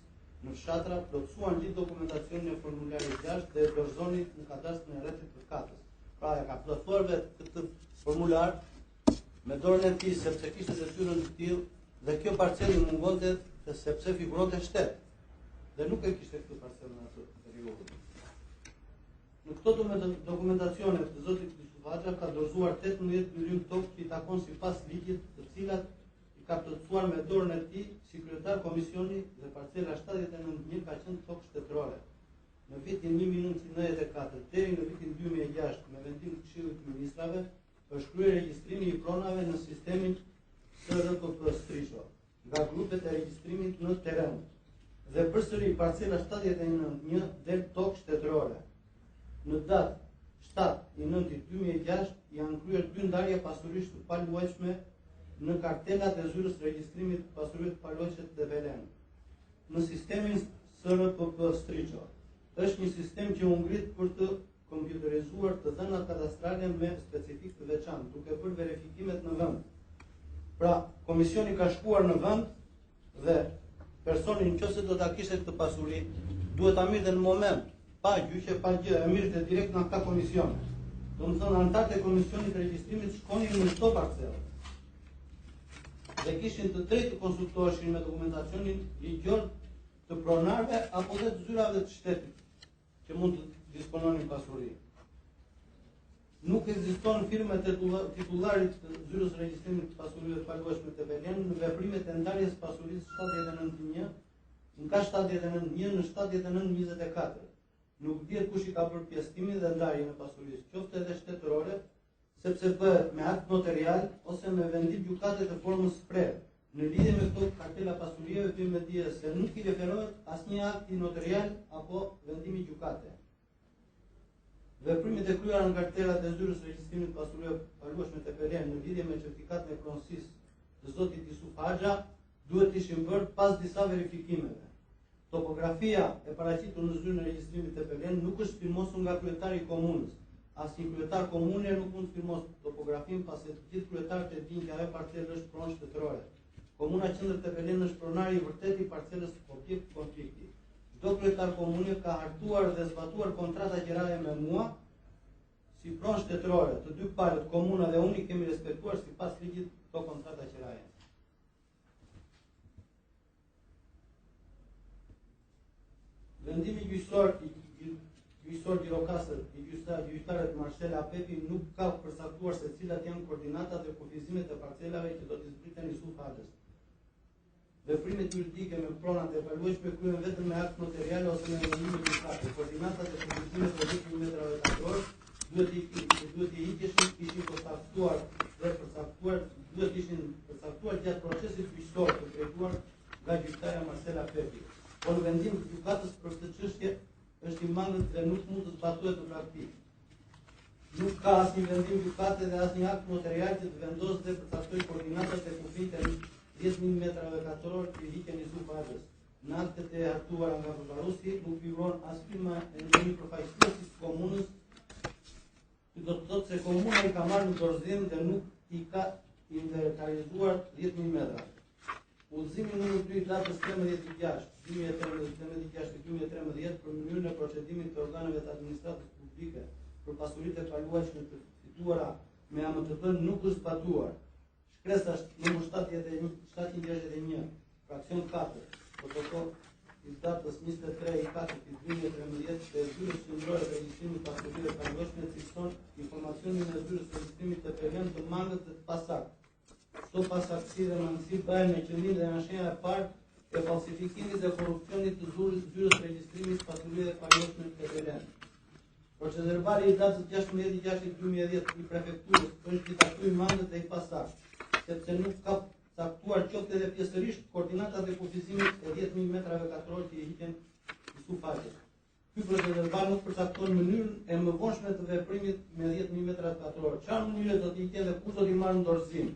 [SPEAKER 2] në fshatra plotësuan gjithë dokumentacionin e formularit 6 dhe e dorëzonin në kadastrën e rrethit përkatës. Pra e ka plotësuar vetë këtë formular me dorën e tij sepse kishte detyrën të tillë dhe kjo parcelë i mungonte dhe sepse figuronte shtet dhe nuk e kishte këtë parcelë në atë periudhë. Në këto dokumenta- dokumentacione të zotit Yusuf Haxha ka dorëzuar 18 dyrim tokë që i takon sipas ligjit, të cilat i ka plotësuar me dorën e tij si kryetar komisioni dhe parcela 79.1 ka qenë tokë shtetërore. Në vitin 1994 deri në vitin 2006 me vendim të Këshillit të Ministrave është kryer regjistrimi i pronave në sistemin SRPP Striço nga grupet e regjistrimit në terren. Dhe përsëri parcela 79.1 del tokë shtetërore. Në datë 7 i 9 2006 janë kryer dy ndarje pasurish të paluajtshme në kartelat e zyrës së regjistrimit të pasurive të paluajtshme të Velen. Në sistemin SRPP Striço është një sistem që u ngrit për të kompjuterizuar të dhënat kadastrale me specifik të veçantë, duke bërë verifikimet në vend. Pra, komisioni ka shkuar në vend dhe personi nëse do ta kishte këtë pasuri, duhet ta mirrte në moment, pa gjyqe, pa gjë, e mirrte direkt nga këta komisione. Do të thonë anëtarët e komisionit të regjistrimit shkonin në çdo parcellë dhe kishin të drejtë të konsultoheshin me dokumentacionin ligjor të pronarëve apo dhe të zyrave të shtetit që mund të. dispononin pasuri. Nuk ekziston firma e titullarit të zyrës së regjistrimit të pasurive të paluajtshme Tepelenë në veprimet e ndarjes së pasurisë 79.1 nga 79.1 në 79.24. Nuk dihet kush i ka bërë pjesëtimin dhe ndarjen e pasurisë, qoftë edhe shtetërore, sepse bëhet me akt noterial ose me vendim gjykate të formës së prerë. Në lidhje me këto kartela pasurie bëjmë me dije se nuk i referohet asnjë akti noterial apo vendimi gjykate. Veprimet e kryera në kartelat e zyrës së regjistrimit të pasurive të paluajtshme Tepelenë në lidhje me certifikatën e pronësisë të zotit Isuf Haxha duhet të ishin bërë pas disa verifikimeve. Topografia e paraqitur në zyrën e regjistrimit Tepelenë nuk është firmosur nga kryetari i komunës. Asnjë kryetar komune nuk mund të firmosë topografinë pasi të gjithë kryetarët e dinë që ajo parcelë është pronë shtetërore. Komuna Qendër Tepelenë është pronari i vërtetë i parcelës objekt konflikti. Çdo kryetar komune ka hartuar dhe zbatuar kontrata qiraje me mua si pronë shtetërore. Të dy palët, komuna dhe unë i kemi respektuar sipas ligjit këto kontrata qiraje. Vendimi gjyqësor i gjyqësor Gjirokastër i gjyqtar gjyqtaret Marsela Pepi nuk ka përcaktuar se cilat janë koordinatat dhe kufizimet e parcelave që do t'i zbriten Isuf Haxhës. Veprimet juridike me pronat e paluajtshme kryhen vetëm me akt noterial ose me vendime gjykate. Koordinatat e kufizimet e 10.000 metrave katror duhet të duhet të hiqeshin, ishin përcaktuar dhe përcaktuar duhet të ishin përcaktuar gjatë procesit gjyqësor të drejtuar nga gjyqtarja Marsela Pepi. Por në vendim të gjykatës për këtë çështje është i mangët dhe nuk mund të zbatohet në praktikë. Nuk ka asnjë vendim gjykate dhe asnjë akt noterial që të vendosë dhe përcaktojë koordinatat e kufijtë e 10.000 metrave katror që i hiqen Isuf Haxhës. Në aktet e hartuara nga përmbaruesi nuk figuron as firma e ndonjë përfaqësuesi të komunës, që do të thotë se komuna i ka marrë në dorëzim dhe nuk i ka inventarizuar 10.000 metra. Udhëzimi numër 2 i datës 13.6, 2013, 13.6.2013 për mënyrën e procedimit të organeve të administratës publike për pasuritë e paluajtshme të fituara me AMTP nuk është zbatuar. Shkresa numër 761, fraksion 4, protokol i datës 23 i 4 i 2013 të zyrës qendrore të regjistrimit të pasurive të paluajtshme cilëson informacionin e zyrës së regjistrimit Tepelenë të mangët dhe të pasaktë. Këto pasaktësi dhe mangësi bëhen me qëllim dhe janë shenja e parë e falsifikimit dhe korrupsionit të zyrës zyrës së regjistrimit të pasurive të paluajtshme Tepelenë. Procesverbali i datës 16.6.2010 i prefekturës është gjithashtu i mangët dhe i pasaktë, sepse nuk ka caktuar qoftë edhe pjesërisht koordinatat e kufizimit e 10.000 metrave katror që i hiqen Isuf Haxhës. Ky procesverbal nuk përcakton mënyrën e mëvonshme të veprimit me 10.000 metra katror. Çfarë mënyre do t'i hiqen dhe kush do t'i marrë në dorëzim?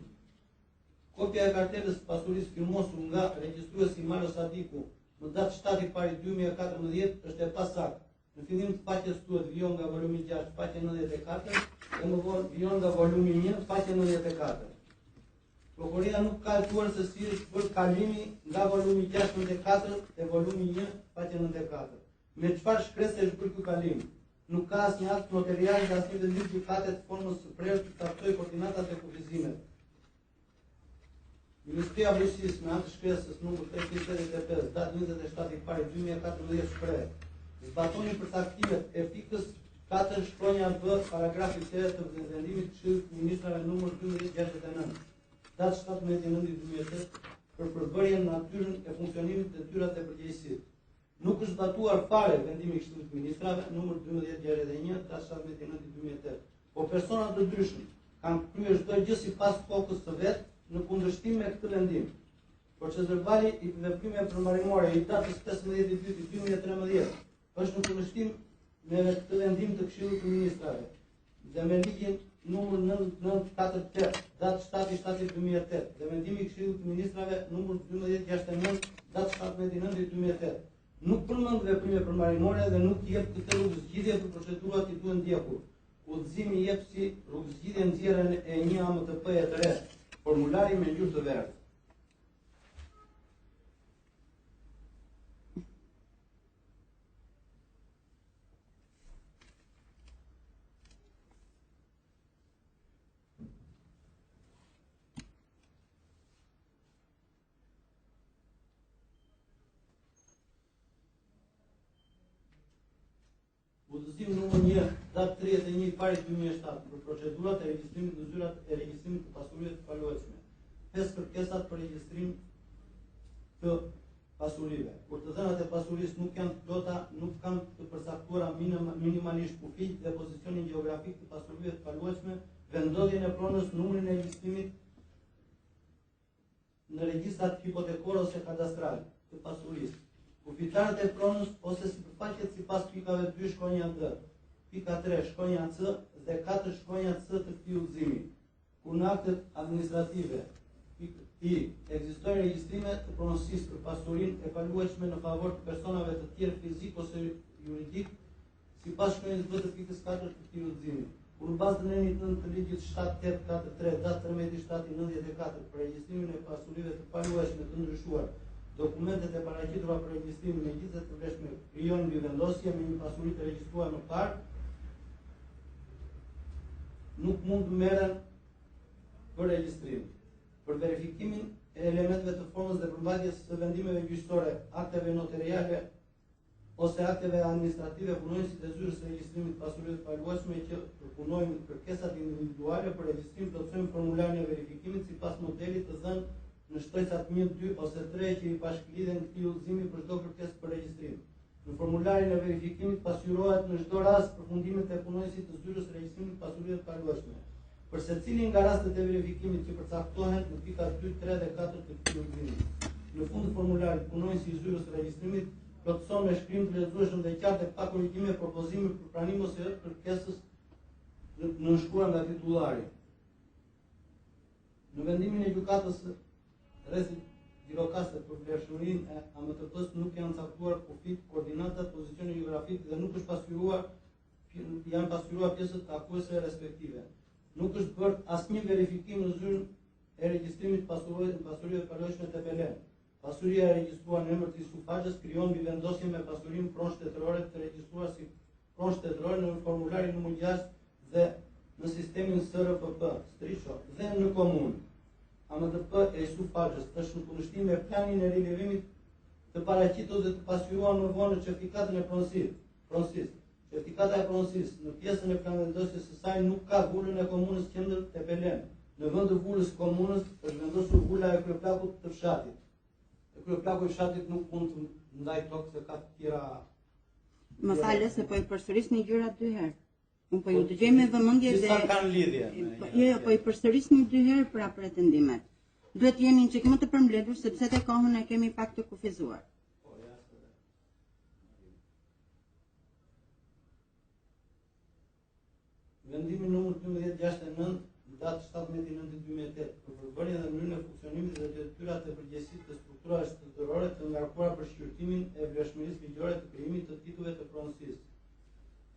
[SPEAKER 2] Kopja e kartelës së pasurisë firmosur nga regjistruesi Mario Sadiku në datë 7 i pari 2014 është e pasaktë. Në fillim të faqes thuhet vijon nga volumi 6, faqe 94 dhe më vonë vijon nga volumi 1, faqe 94. Prokuroria nuk ka hetuar se si është bërë kalimi nga volumi 64 te volumi 1, faqe 94. Me çfarë shkrese është bërë ky kalim? Nuk ka asnjë akt noterial dhe asnjë vendim gjykate të formës së prerë të caktojë koordinatat dhe kufizimet. Ministria e Bujqësisë me anë të shkresës numër 385, datë 27 i pari 2014 shprehet. Zbatoni përcaktimet e pikës 4 shkronja B, paragrafi 3 të vendimit të Këshillit të Ministrave numër 1269, datë 17.9.2008, për përbërjen, natyrën e funksionimit, detyrat dhe përgjegjësitë. Nuk është zbatuar fare vendimi i Këshillit të Ministrave numër 1261, datë 17.9.2008. Po persona të ndryshëm kanë kryer çdo gjë sipas kokës së vet në kundërshtim me këtë vendim. Procesverbali i veprimeve përmbarimore i datës 15.2.2013 është në kundërshtim me këtë vendim të Këshillit të Ministrave dhe me ligjin numër 9948, datë 7.7.2008 dhe vendimi i Këshillit të Ministrave numër 1269, datë 17.9.2008. Nuk përmend veprime përmbarimore dhe nuk jep këtë rrugë zgjidhje për procedurat që duhen ndjekur. Udhëzimi jep si rrugë zgjidhje nxjerrjen e një AMTP-je të re, formulari me ngjyrë të verdhë. Udhëzim numër 1, datë 31 i pari 2007, për procedurat e regjistrimit në zyrat e regjistrimit të pasurive të paluajtshme. 5 kërkesat për regjistrim të pasurive. Kur të dhënat e pasurisë nuk janë të plota, nuk kanë të përcaktuara minimalisht kufijtë dhe pozicionin gjeografik të pasurive të paluajtshme, vendndodhjen e pronës, numrin e regjistrimit në regjistrat hipotekorë ose kadastralë të pasurisë, kufitarët e pronës ose sipërfaqet sipas pikave 2 shkronja D, pika 3 shkronja C dhe 4 shkronja C të këtij udhëzimi. Kur në aktet administrative i ekzistojnë regjistrime të pronësisë për pasurinë e paluajtshme në favor të personave të tjerë fizik ose juridik, Sipas shkronjës B të pikës 4 të këtij udhëzimi, kur në bazë të nenit 9 të ligjit 7843, datë 13.7.94 për regjistrimin e pasurive të paluajtshme të ndryshuar, dokumentet e paraqitura për regjistrim megjithëse të vlefshme krijojnë mbivendosje me një pasuri të regjistruar më parë, nuk mund të merren për regjistrim. Për verifikimin e elementëve të formës dhe përmbajtjes së vendimeve gjyqësore, akteve noteriale ose akteve administrative punonjësit e zyrës së regjistrimit të pasurive të paluajtshme që përpunojnë kërkesat individuale për regjistrim plotësojnë formularin e verifikimit sipas modelit të dhënë në shtojcat 1, 2 ose 3 që i bashkëlidhen këtij udhëzimi për çdo kërkesë për regjistrim. Në formularin e verifikimit pasqyrohet në çdo rast përfundimet e punonjësit të zyrës së regjistrimit të pasurive të paluajtshme. Për secilin nga rastet e verifikimit që përcaktohen në pikat 2, 3 dhe 4 të këtij udhëzimi. Në fund të formularit, punonjësi i zyrës së regjistrimit plotëson me shkrim të lexueshëm dhe qartë e pa korrigjime propozimin për pranim ose jo të kërkesës nënshkruar nga titullari. Në vendimin e gjykatës rrethit Gjirokastër për vlefshmërinë e AMTP-së nuk janë caktuar kufijtë, koordinatat, pozicioni gjeografik dhe nuk është pasqyruar janë pasqyruar pjesët takuese respektive. Nuk është bërë asnjë verifikim në zyrën e regjistrimit të pasurive të paluajtshme Tepelenë. Pasuria e regjistruar në emër të Isuf Haxhës krijon mbivendosje me pasurinë pronë shtetërore të regjistruar si pronë shtetërore në formularin numër 6 dhe në sistemin SRPP, Striço, dhe në komunë. AMTP e Isuf Haxhës është në kundërshtim me planin e rilevimit të paraqitur dhe të pasqyruar më vonë në certifikatën e pronësisë. Pronësisë. Certifikata e pronësisë në pjesën e planvendosjes së saj nuk ka vulën e komunës qendër Tepelenë. Në vend të vulës së komunës është vendosur vula e kryeplakut të fshatit. E kryeplaku i fshatit nuk mund të ndajë tokë se ka të tjera
[SPEAKER 1] Më falë se po i përsërisni gjërat dy herë. Unë po ju dëgjoj me vëmendje
[SPEAKER 2] dhe Disa kanë lidhje.
[SPEAKER 1] Po, jo, jo, po i përsërisni dy herë pra pretendimet. Duhet të jeni një çik më të përmbledhur sepse dhe kohën e kemi pak të kufizuar.
[SPEAKER 2] Po, ja, Vendimi numër 1269, datë 17.9.2008, për përbërjen dhe mënyrën e funksionimit dhe detyrat e përgjegjësitë të strukturave shtetërore të ngarkuara për shqyrtimin e vlefshmërisë ligjore të krijimit të titujve të pronësisë.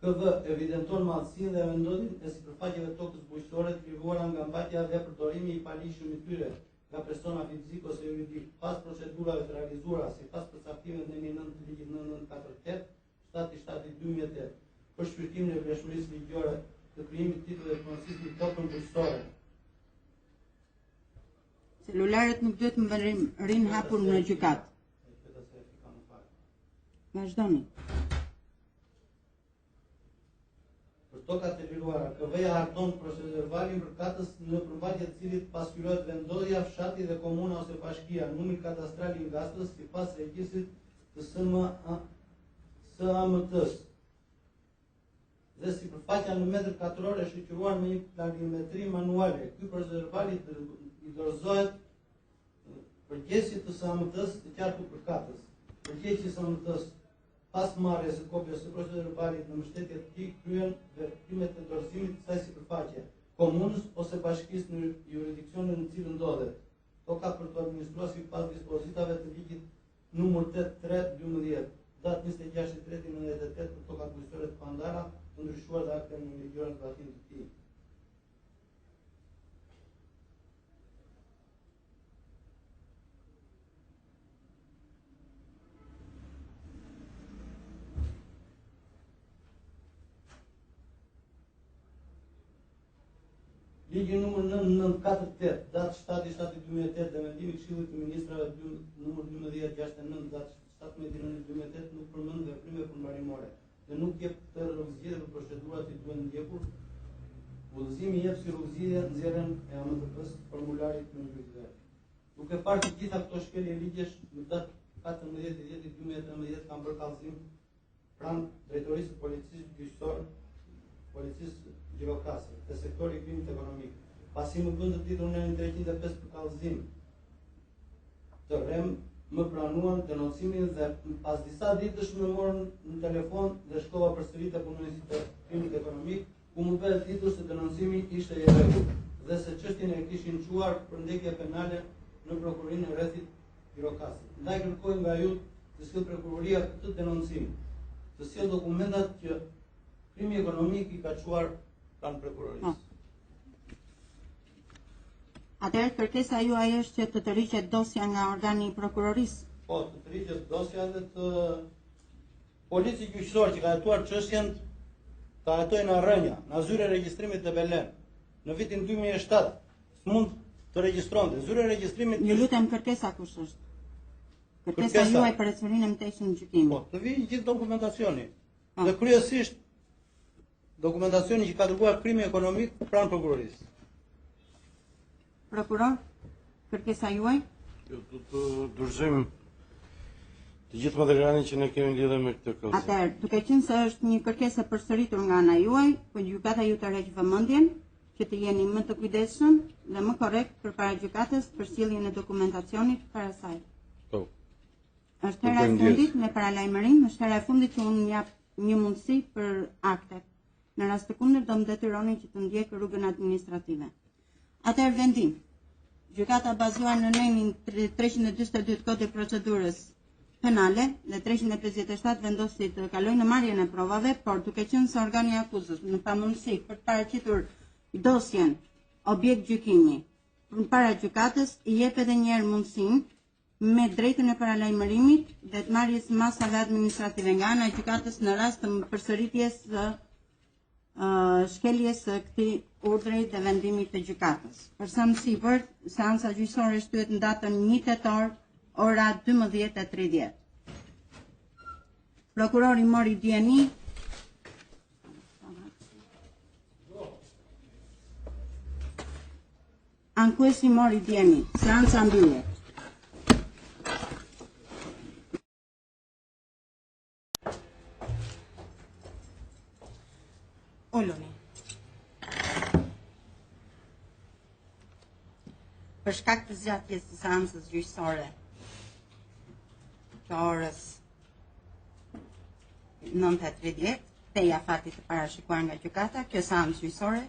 [SPEAKER 2] KV evidenton madhësinë dhe vendndodhjen e sipërfaqeve tokës bujqësore të liruara nga mbajtja dhe përdorimi i paligjshëm i tyre, nga persona fizik ose juridik pas procedurave të realizuara sipas përcaktimeve të nenit 9 të ligjit 9948, 7-7-2008, për shqyrtimin e vlefshmërisë ligjore të krijimit të titujve të pronësisë në tokën bujqësore.
[SPEAKER 1] Celularët nuk duhet të rrinë hapur në gjykatë. Vazhdoni.
[SPEAKER 2] Për tokat e liruara, KV-ja harton procesverbalin përkatës në përmbajtje të cilit pasqyrohet vendndodhja, fshati dhe komuna ose bashkia, numri kadastral i ngastrës sipas regjistrit të SMA, SAMT-s dhe sipërfaqja në metër katror e shoqëruar me një planimetri manuale. Ky procesverbal i dorëzohet përgjegjësit të SAMT-s të qarkut përkatës. Përgjegjësi i SAMT-s Pas marrjes së kopjes së procesverbalit në mbështetje të tij kryen veprimet e dorëzimit të kësaj sipërfaqe, komunës ose bashkisë në juridiksionin në të cilën ndodhet toka për t'u administruar sipas dispozitave të ligjit numër 8312, datë 26.3.98 për tokat bujqësore të pandara, të ndryshuar dhe akteve nënligjore në zbatim të tij. Ligji numër 9948, datë 7.7.2008 dhe vendimi i Këshillit të Ministrave numër 1269, datë 17.9.2008 nuk përmend veprime përmbarimore. dhe nuk jep këtë rrugëzgjidhje për procedurat që duhen ndjekur. Udhëzimi jep si rrugëzgjidhje nxjerrjen e AMTP-së formularit me gjyqëse. Duke parë të gjitha këto shkelje ligjesh, në datë 14.10.2013 kam bërë kallëzim pranë Drejtorisë së Policisë Gjyqësor, Policisë Gjirokastër, te sektori i krimit ekonomik. Pasi më bënë të ditur nenin 305 për kallëzim të rrem, më pranuan denoncimin dhe pas disa ditësh më morën në telefon dhe shkova përsëri te punonjësit e krimit ekonomik, ku më bë e ditur se denoncimi ishte i rregullt dhe se çështjen e kishin çuar për ndjekje penale në prokurorinë e rrethit Gjirokastër. Ndaj kërkoj nga ju të sjellë prokuroria këtë denoncim, të sjellë dokumentat që krimi ekonomik i ka çuar pranë prokurorisë.
[SPEAKER 1] Po. Atëherë kërkesa juaj është që të tërhiqet dosja nga organi i prokurorisë.
[SPEAKER 2] Po, të tërhiqet dosja dhe të polici gjyqësor që ka hetuar çështjen ta hetojë nga rrënja, nga zyra e regjistrimit të Belen. Në vitin 2007 s'mund të regjistronte. Zyra e regjistrimit
[SPEAKER 1] Ju lutem kërkesa kush është? Kërkesa juaj për ecurinë e mëtejshme të gjykimit.
[SPEAKER 2] Po, të vijë gjithë dokumentacioni. Po. Dhe kryesisht dokumentacioni që ka dërguar krimi ekonomik pranë prokurorisë.
[SPEAKER 1] Prokuror, kërkesa juaj?
[SPEAKER 3] Jo, do të dorëzojmë të gjithë materialin që ne kemi lidhur me këtë kallëzim.
[SPEAKER 1] Atëherë, duke qenë se është një kërkesë e përsëritur nga ana juaj, po gjykata ju tërheq vëmendjen që të jeni më të kujdesshëm dhe më korrekt përpara gjykatës për sjelljen e dokumentacionit para saj.
[SPEAKER 3] Po.
[SPEAKER 1] Është hera e fundit me paralajmërim, është hera e fundit që unë jap një mundësi për aktet. Në rast të kundërt do më detyroni që të ndjek rrugën administrative. Atëherë vendim. Gjykata bazuar në nenin 342 të Kodit të Procedurës Penale dhe 357 vendosi të kalojë në marrjen e provave, por duke qenë se organi i akuzës në pamundësi për të paraqitur dosjen objekt gjykimi para gjykatës i jep edhe një herë mundësinë me drejtën e paralajmërimit dhe të marrjes së masave administrative nga ana e gjykatës në rast të përsëritjes së shkeljes së këtij urdhri dhe vendimit të gjykatës. Për sa më sipër, seanca gjyqësore shtyhet në datën 1 tetor, ora 12:30. Prokurori mori dijeni Ankuesi mori dijeni. Seanca mbyllet. Uluni. Për shkak të zgjatjes së seancës gjyqësore të orës 9:30, tej afatit të parashikuar nga gjykata, kjo seancë gjyqësore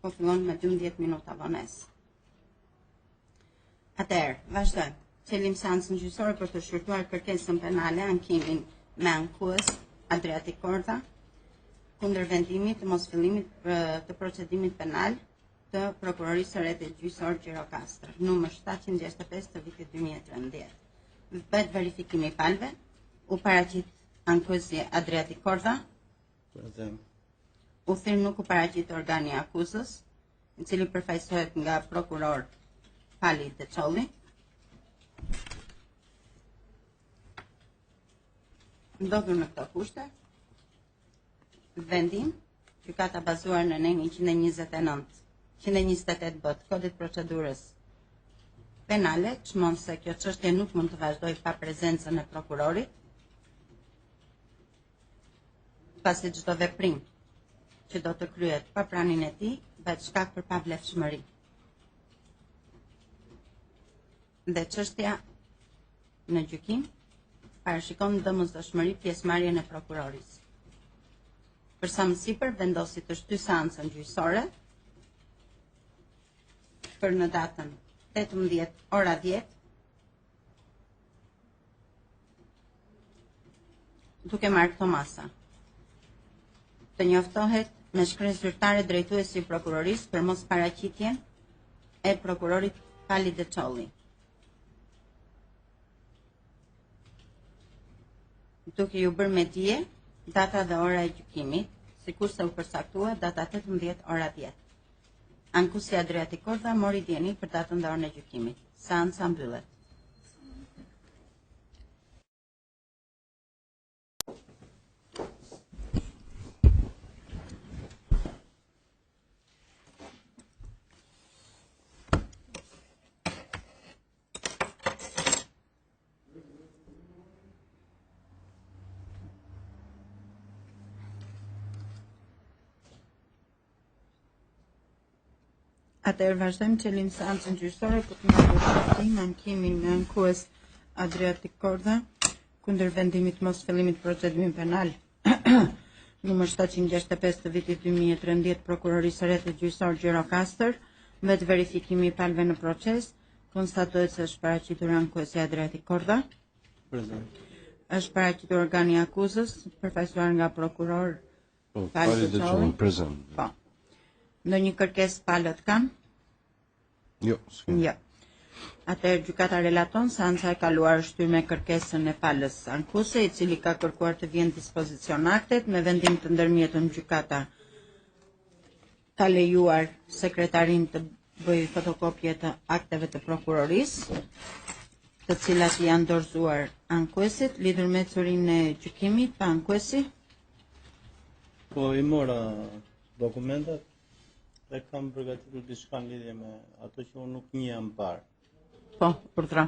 [SPEAKER 1] po fillon me 12 minuta vonesë. Atëherë, vazhdojmë. Çelim seancën gjyqësore për të shqyrtuar kërkesën penale ankimin me ankues Adriatik Kordha kundër vendimit të mosfillimit të procedimit penal të Prokurorisë së Rrethit Gjyqësor Gjirokastër, numër 765 të vitit 2013. Bëhet verifikimi i palëve, u paraqit ankuesi Adriatik Kordha,
[SPEAKER 2] Prezent.
[SPEAKER 1] U thirr nuk u paraqit organi i akuzës, i cili përfaqësohet nga prokuror Pali Deçolli. Ndodhur në këto kushte, vendim, gjykata bazuar në nenin 129, 128 b të kodit procedurës penale, çmon se kjo çështje nuk mund të vazhdojë pa prezencën e prokurorit, pasi çdo veprim që do të kryhet pa praninë e tij, bëhet shkak për pavlefshmëri. Dhe çështja në gjykim parashikon domosdoshmëri pjesëmarrjen e prokurorit. Për sa më sipër vendosi të shtyjë seancën gjyqësore për në datën 18 ora 10 duke marrë këto masa. Të njoftohet me shkresë zyrtare drejtuesi i prokurorisë për mosparaqitjen e prokurorit Pali Deçolli. Duke ju bërë me dije data dhe ora e gjykimit, sikurse u përcaktua data 18 ora 10. Ankuesi Adriatik Kordha mori dijeni për datën dhe orën e gjykimit. Seanca mbyllet. Atëherë vazhdojmë çelim seancën gjyqësore për të marrë shqyrtim ankimin e ankues Adriatik Kordha kundër vendimit mosfillimit procedimit penal numër 765 të vitit 2013 Prokurorisë së Rrethit Gjyqësor Gjirokastër, vetëverifikimi i palëve në proces, konstatohet se është paraqitur ankuesi Adriatik Kordha.
[SPEAKER 2] Prezent.
[SPEAKER 1] Është paraqitur organi i akuzës, përfaqësuar nga prokuror
[SPEAKER 3] Po,
[SPEAKER 1] Pal
[SPEAKER 3] Pali
[SPEAKER 1] Deçolli.
[SPEAKER 3] prezent.
[SPEAKER 1] Po. Ndonjë kërkesë palët kanë?
[SPEAKER 3] Jo, s'kemi.
[SPEAKER 1] Jo. Atëherë gjykata relaton seanca e kaluar është shtyrë me kërkesën e palës ankuese, i cili ka kërkuar të vihen në dispozicion aktet me vendim të ndërmjetëm gjykata ka lejuar sekretarin të bëjë fotokopje të akteve të prokurorisë, të cilat i janë dorëzuar ankuesit lidhur me ecurinë e gjykimit pa ankuesi.
[SPEAKER 2] Po i mora dokumentat dhe kam përgatitur diçka në lidhje me ato që unë nuk njihja më parë.
[SPEAKER 1] Po, urdhëro.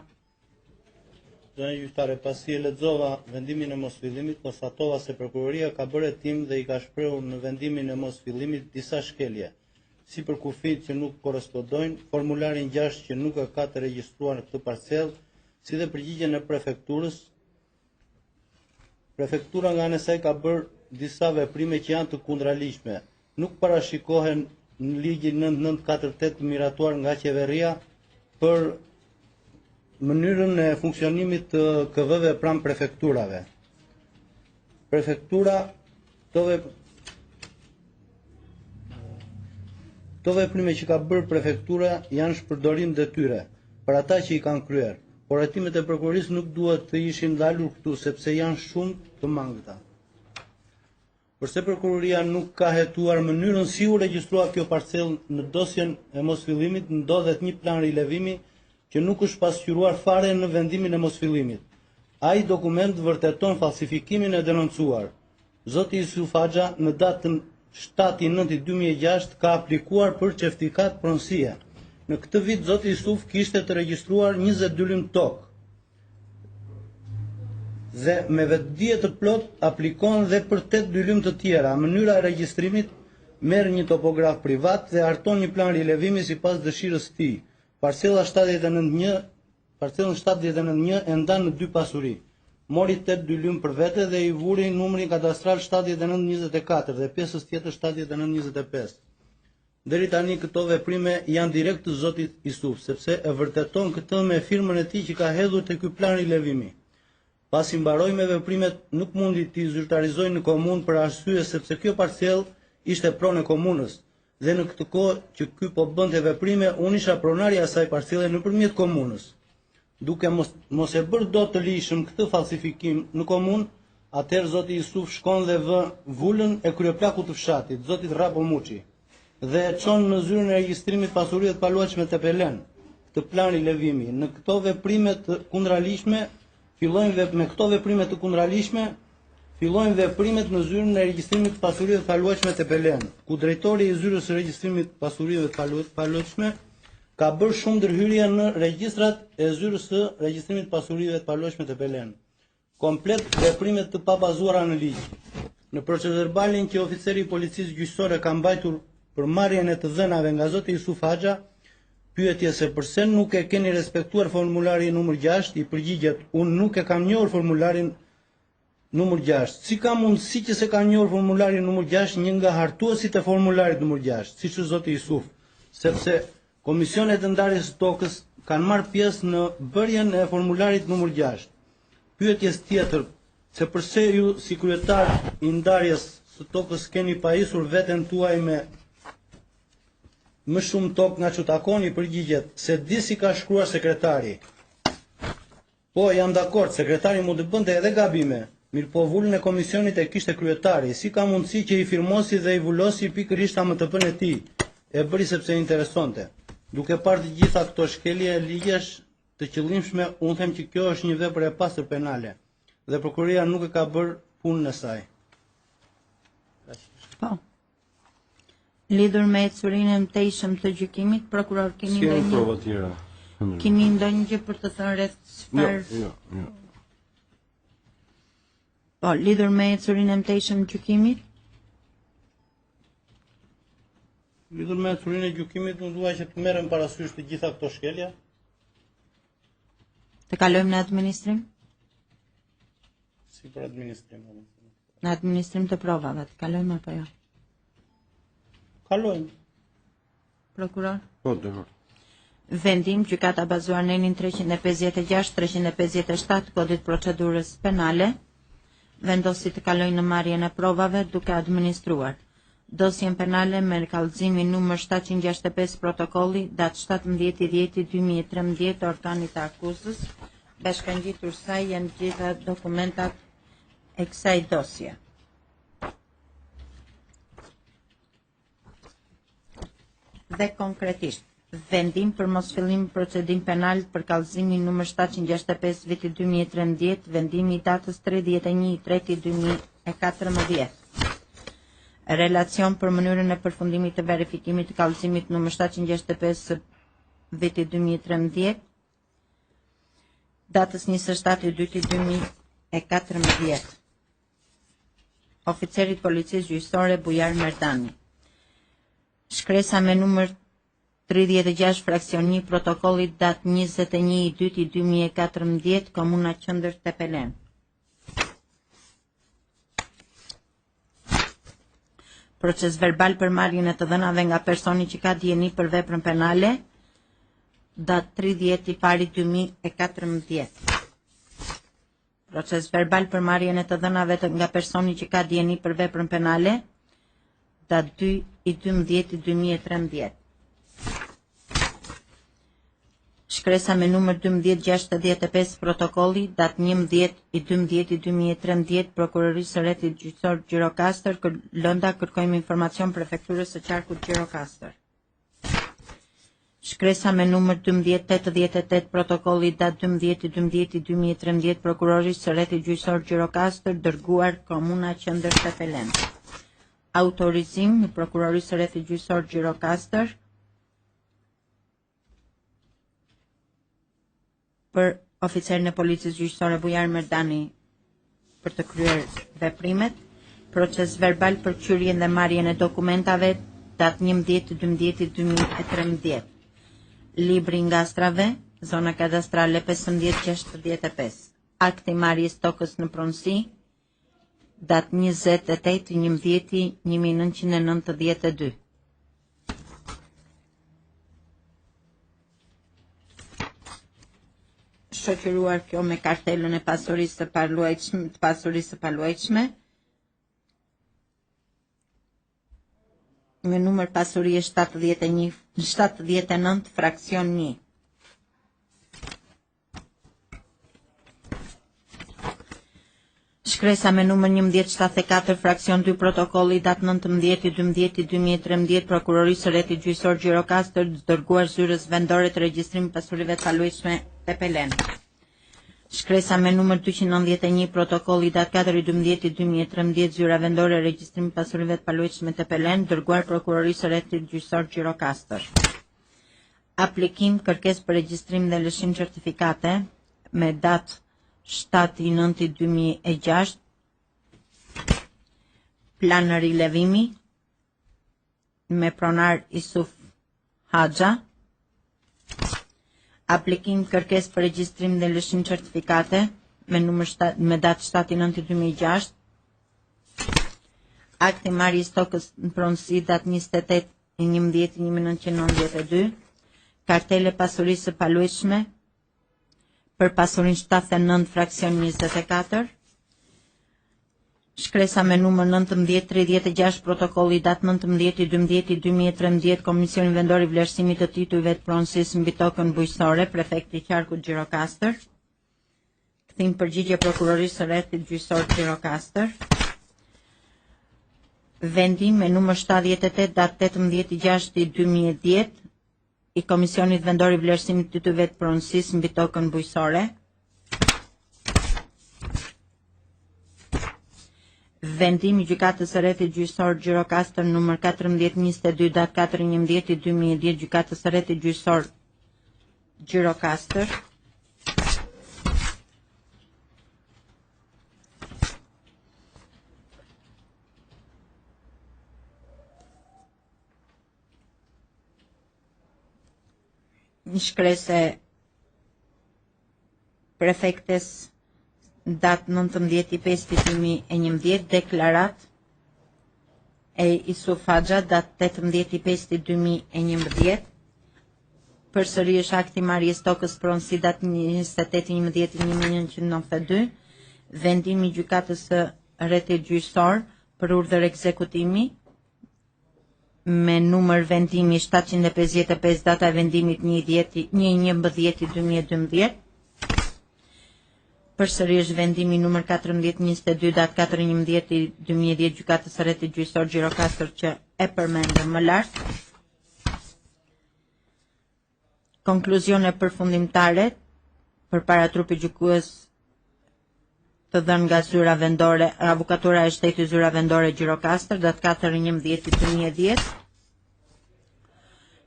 [SPEAKER 2] Zonja gjyqtare, pasi e lexova vendimin e mosfillimit, konstatova se prokuroria ka bërë hetim dhe i ka shprehur në vendimin e mosfillimit disa shkelje, si për kufijtë që nuk korrespondojnë, formularin 6 që nuk e ka të regjistruar në këtë parcellë, si dhe përgjigjen e prefekturës. Prefektura nga ana e saj ka bërë disa veprime që janë të kundraligjshme. Nuk parashikohen në ligjin 9948 të miratuar nga qeveria për mënyrën e funksionimit të KV-ve pranë prefekturave. Prefektura këto vep Këto veprime që ka bërë prefektura janë shpërdorim detyre për ata që i kanë kryer, por hetimet e prokurorisë nuk duhet të ishin ndalur këtu sepse janë shumë të mangëta. Përse prokuroria nuk ka hetuar mënyrën si u regjistrua kjo parcellë në dosjen e mosfillimit ndodhet një plan rilevimi që nuk është pasqyruar fare në vendimin e mosfillimit. Ai dokument vërteton falsifikimin e denoncuar. Zoti Isuf Haxha në datën 7.9.2006 ka aplikuar për certifikat pronësie. Në këtë vit zoti Isuf kishte të regjistruar 20 dynym tokë dhe me vetëdije të plot aplikon dhe për 8 dynym të tjera. Mënyra e regjistrimit merr një topograf privat dhe harton një plan rilevimi sipas dëshirës së tij. Parcela 79.1 Parcelën 79.1 e ndan në dy pasuri. Mori 8 dynym për vete dhe i vuri numrin kadastral 7924 dhe pjesës tjetër 7925. Deri tani këto veprime janë direkt të zotit Isuf, sepse e vërteton këtë me firmën e tij që ka hedhur te ky plan rilevimi. Pasi mbaroi me veprimet, nuk mundi t'i zyrtarizojë në komunë për arsye sepse kjo parcellë ishte pronë e komunës dhe në këtë kohë që ky po bënte veprime, unë isha pronari i asaj parcelle nëpërmjet komunës. Duke mos, mos e bërë dot të ligjshëm këtë falsifikim në komunë, atëherë zoti Isuf shkon dhe vë vulën e kryeplakut të fshatit, zotit Rrapo Muçi, dhe e çon në zyrën e regjistrimit pasurive të paluajtshme Tepelenë, këtë plan rilevimi. Në këto veprime të kundraligjshme fillojnë vep, me këto veprime të kundraligjshme fillojnë veprimet në zyrën e regjistrimit të pasurive të paluajtshme Tepelenë, ku drejtori i zyrës së regjistrimit të pasurive të paluajtshme ka bërë shumë ndërhyrje në regjistrat e zyrës së regjistrimit të pasurive të paluajtshme Tepelenë. Komplet veprime të pabazuara në ligj. Në procesverbalin që oficeri i policisë gjyqësore ka mbajtur për marrjen e të dhënave nga zoti Isuf Haxha, pyetje se përse nuk e keni respektuar formularin numër 6, i përgjigjet, unë nuk e kam njohur formularin numër 6. Si ka mundësi që s'e ka njohur formularin numër 6 një nga hartuesit e formularit numër 6, siç është zoti Isuf, sepse komisionet e ndarjes së tokës kanë marrë pjesë në bërjen e formularit numër 6. Pyetjes tjetër, se përse ju si kryetar i ndarjes së tokës keni pajisur veten tuaj me më shumë tokë nga ç'u takon, i përgjigjet s'e di si ka shkruar sekretari. Po, jam dakord, sekretari mund të bënte edhe gabime, mirëpo vulën e komisionit e kishte kryetari, si ka mundësi që i firmosi dhe i vulosi pikërisht AMTP-në e tij, e bëri sepse i interesonte. Duke parë të gjitha këto shkelje ligjesh të qëllimshme, unë them që kjo është një vepër e pastër penale dhe prokuroria nuk e ka bërë punën e saj.
[SPEAKER 1] Po. Lidhur me ecurinë e mëtejshëm të gjykimit, prokuror keni
[SPEAKER 3] S'kemi
[SPEAKER 1] ndonjë
[SPEAKER 3] prova tjera.
[SPEAKER 1] keni ndonjë gjë për të thënë rreth
[SPEAKER 3] Jo,
[SPEAKER 1] çfarë?
[SPEAKER 3] jo, jo.
[SPEAKER 1] Po, lidhur me ecurinë e mëtejshëm të gjykimit?
[SPEAKER 2] Lidhur me ecurinë e gjykimit, unë dua që të merren parasysh të gjitha këto shkelje.
[SPEAKER 1] Të kalojmë në administrim?
[SPEAKER 2] Si për administrim?
[SPEAKER 1] Në administrim të provave, të kalojmë apo jo?
[SPEAKER 2] Kalojmë.
[SPEAKER 1] Prokuror?
[SPEAKER 3] Po, dakord.
[SPEAKER 1] Vendim gjykata bazuar nenin 356, 357 Kodit Procedurës Penale, vendosi të kalojë në marrjen e provave duke administruar dosjen penale me kallëzimin numër 765 protokolli datë 17.10.2013 organit të akuzës, bashkangjitur saj janë gjitha dokumentat e kësaj dosje. Dhe konkretisht, vendim për mosfillim procedim penal për kallëzimin numër 765 vitit 2013, vendimi i datës 31.3.2014. Relacion për mënyrën e përfundimit të verifikimit të kallëzimit numër 765 vitit 2013, datës 27.2.2014. Oficerit Policisë Gjyqësore Bujar Merdani. Shkresa me numër 36 fraksion 1 protokollit datë 21.2.2014 Komuna Qendër Tepelenë. Proces verbal për marrjen e të dhënave nga personi që ka dijeni për veprën penale, datë 30 i pari 2014. Proces verbal për marrjen e të dhënave të nga personi që ka dijeni për veprën penale, datë 2 i 12 i 2013. Shkresa me numër 1265 protokolli, datë 11 i 12 i 2013, Prokurorisë së Rrethit Gjyqësor Gjirokastër, lënda kërkojmë informacion prefekturës së qarkut Gjirokastër. Shkresa me numër 1288 protokolli datë 12 i 12 2013 Prokurorisë së Rrethit Gjyqësor Gjirokastër dërguar Komuna Qendër Tepelenë. Autorizim i Prokurorisë së Rrethit Gjyqësor Gjirokastër për oficerin e Policisë Gjyqësore Bujar Merdani për të kryer veprimet, proces verbal për këqyrjen dhe marrjen e dokumentave datë 11.12.2013. Libri i ngastrave, zona kadastrale 1565. Akti i marrjes tokës në pronësi, datë 28.11.1992. Shoqëruar kjo me kartelën e pasurisë së paluajtshme, të pasurisë së paluajtshme, me numër pasurie 71, 79 fraksion 1. Shkresa me numër 1174 fraksion 2 protokolli datë 19 12 2013 Prokurorisë së Rrethit Gjyqësor Gjirokastër dërguar zyrës vendore të regjistrimit pasurive të paluajtshme Tepelenë. Shkresa me numër 291 protokolli datë 4 12 2013 zyra vendore e regjistrimit pasurive të paluajtshme Tepelenë dërguar Prokurorisë së Rrethit Gjyqësor Gjirokastër. Aplikim kërkesë për regjistrim dhe lëshim certifikate me datë 7.9.2006 plan rilevimi me pronar Isuf Haxha aplikim kërkesë për regjistrim dhe lëshim certifikate me numër me datë 7.9.2006 akti marrjes tokës në pronësi datë 28 11 1992 kartele pasurisë së paluajtshme për pasurinë 79 fraksion 24, shkresa me numër 1936 protokolli datë 19 12 2013 Komisioni Vendor i Vlerësimit të Titujve të Pronësisë mbi tokën bujqësore, prefekti i qarkut Gjirokastër, kthim përgjigje prokurorisë së rrethit gjyqësor Gjirokastër, vendim me numër 78 datë 18 6 2010 i Komisionit Vendor i Vlerësimit të Titujve të Pronësisë mbi tokën bujqësore. Vendim i Gjykatës së Rrethit Gjyqësor Gjirokastër numër 1422 datë 4.11 2010 Gjykatës së Rrethit Gjyqësor Gjirokastër. Një shkresë e prefektes datë 19.5.2011, deklaratë e Isuf Haxha, datë 18.5.2011, përsëri është akti marrjes tokës pronësi datë 28.11.1992, vendimi i gjykatës së rrethit gjyqësor për urdhër ekzekutimi me numër vendimi 755 data e vendimit 1.11.2012 përsëri është vendimi numër 1422 datë 4.11.2010 gjykatës së rrethit gjyqësor Gjirokastër që e përmendëm më lart. Konkluzione përfundimtare përpara trupit gjykues të dhënë nga zyra vendore, avokatura e shtetit zyra vendore Gjirokastër, datë 4.11.2010,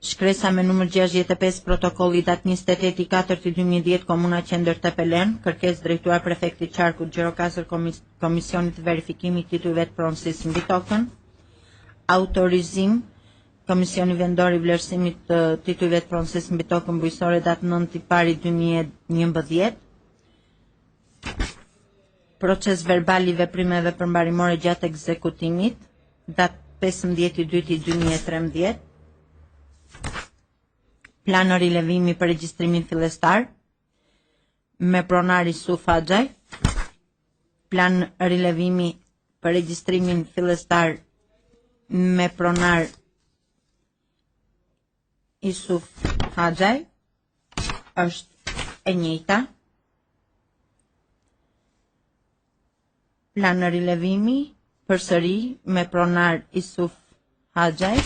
[SPEAKER 1] Shkresa me numër 65 protokolli datë 28.4.2010 Komuna Qendër Tepelenë, kërkesë drejtuar prefektit qarkut Gjirokastër komis Komisionit të Verifikimit Titujve të Pronësisë mbi tokën, autorizim Komisioni Vendor i Vlerësimit të Titujve të Pronësisë mbi tokën bujqësore datë 9.1.2011, proces verbal i veprimeve përmbarimore gjatë ekzekutimit, datë 15.2.2013, plano rilevimi për regjistrimin fillestar, me pronar Isuf Haxhaj, plan rilevimi për regjistrimin fillestar me pronar Isuf Haxhaj, është e njëjta. Plan rilevimi përsëri me pronar Isuf Haxhaj,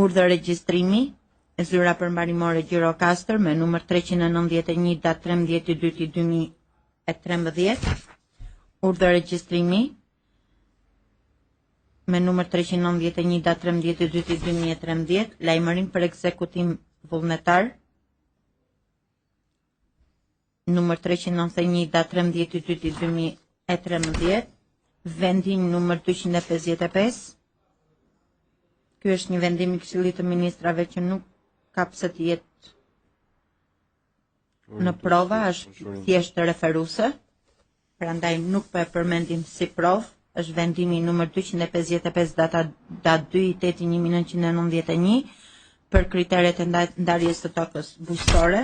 [SPEAKER 1] urdhër regjistrimi zyra përmbarimore Gjirokastër me numër 391 datë 13.2.2013, urdhër regjistrimi me numër 391 datë 13.2.2013, lajmërim për ekzekutim vullnetar numër 391 datë 13.2.2013, vendim numër 255. Ky është një vendim i Këshillit të Ministrave që nuk ka pse të jetë në prova, është thjesht referuese, prandaj nuk po e përmendim si provë, është vendimi numër 255 data datë 2.8.1991 për kriteret e ndarjes së tokës bujqësore.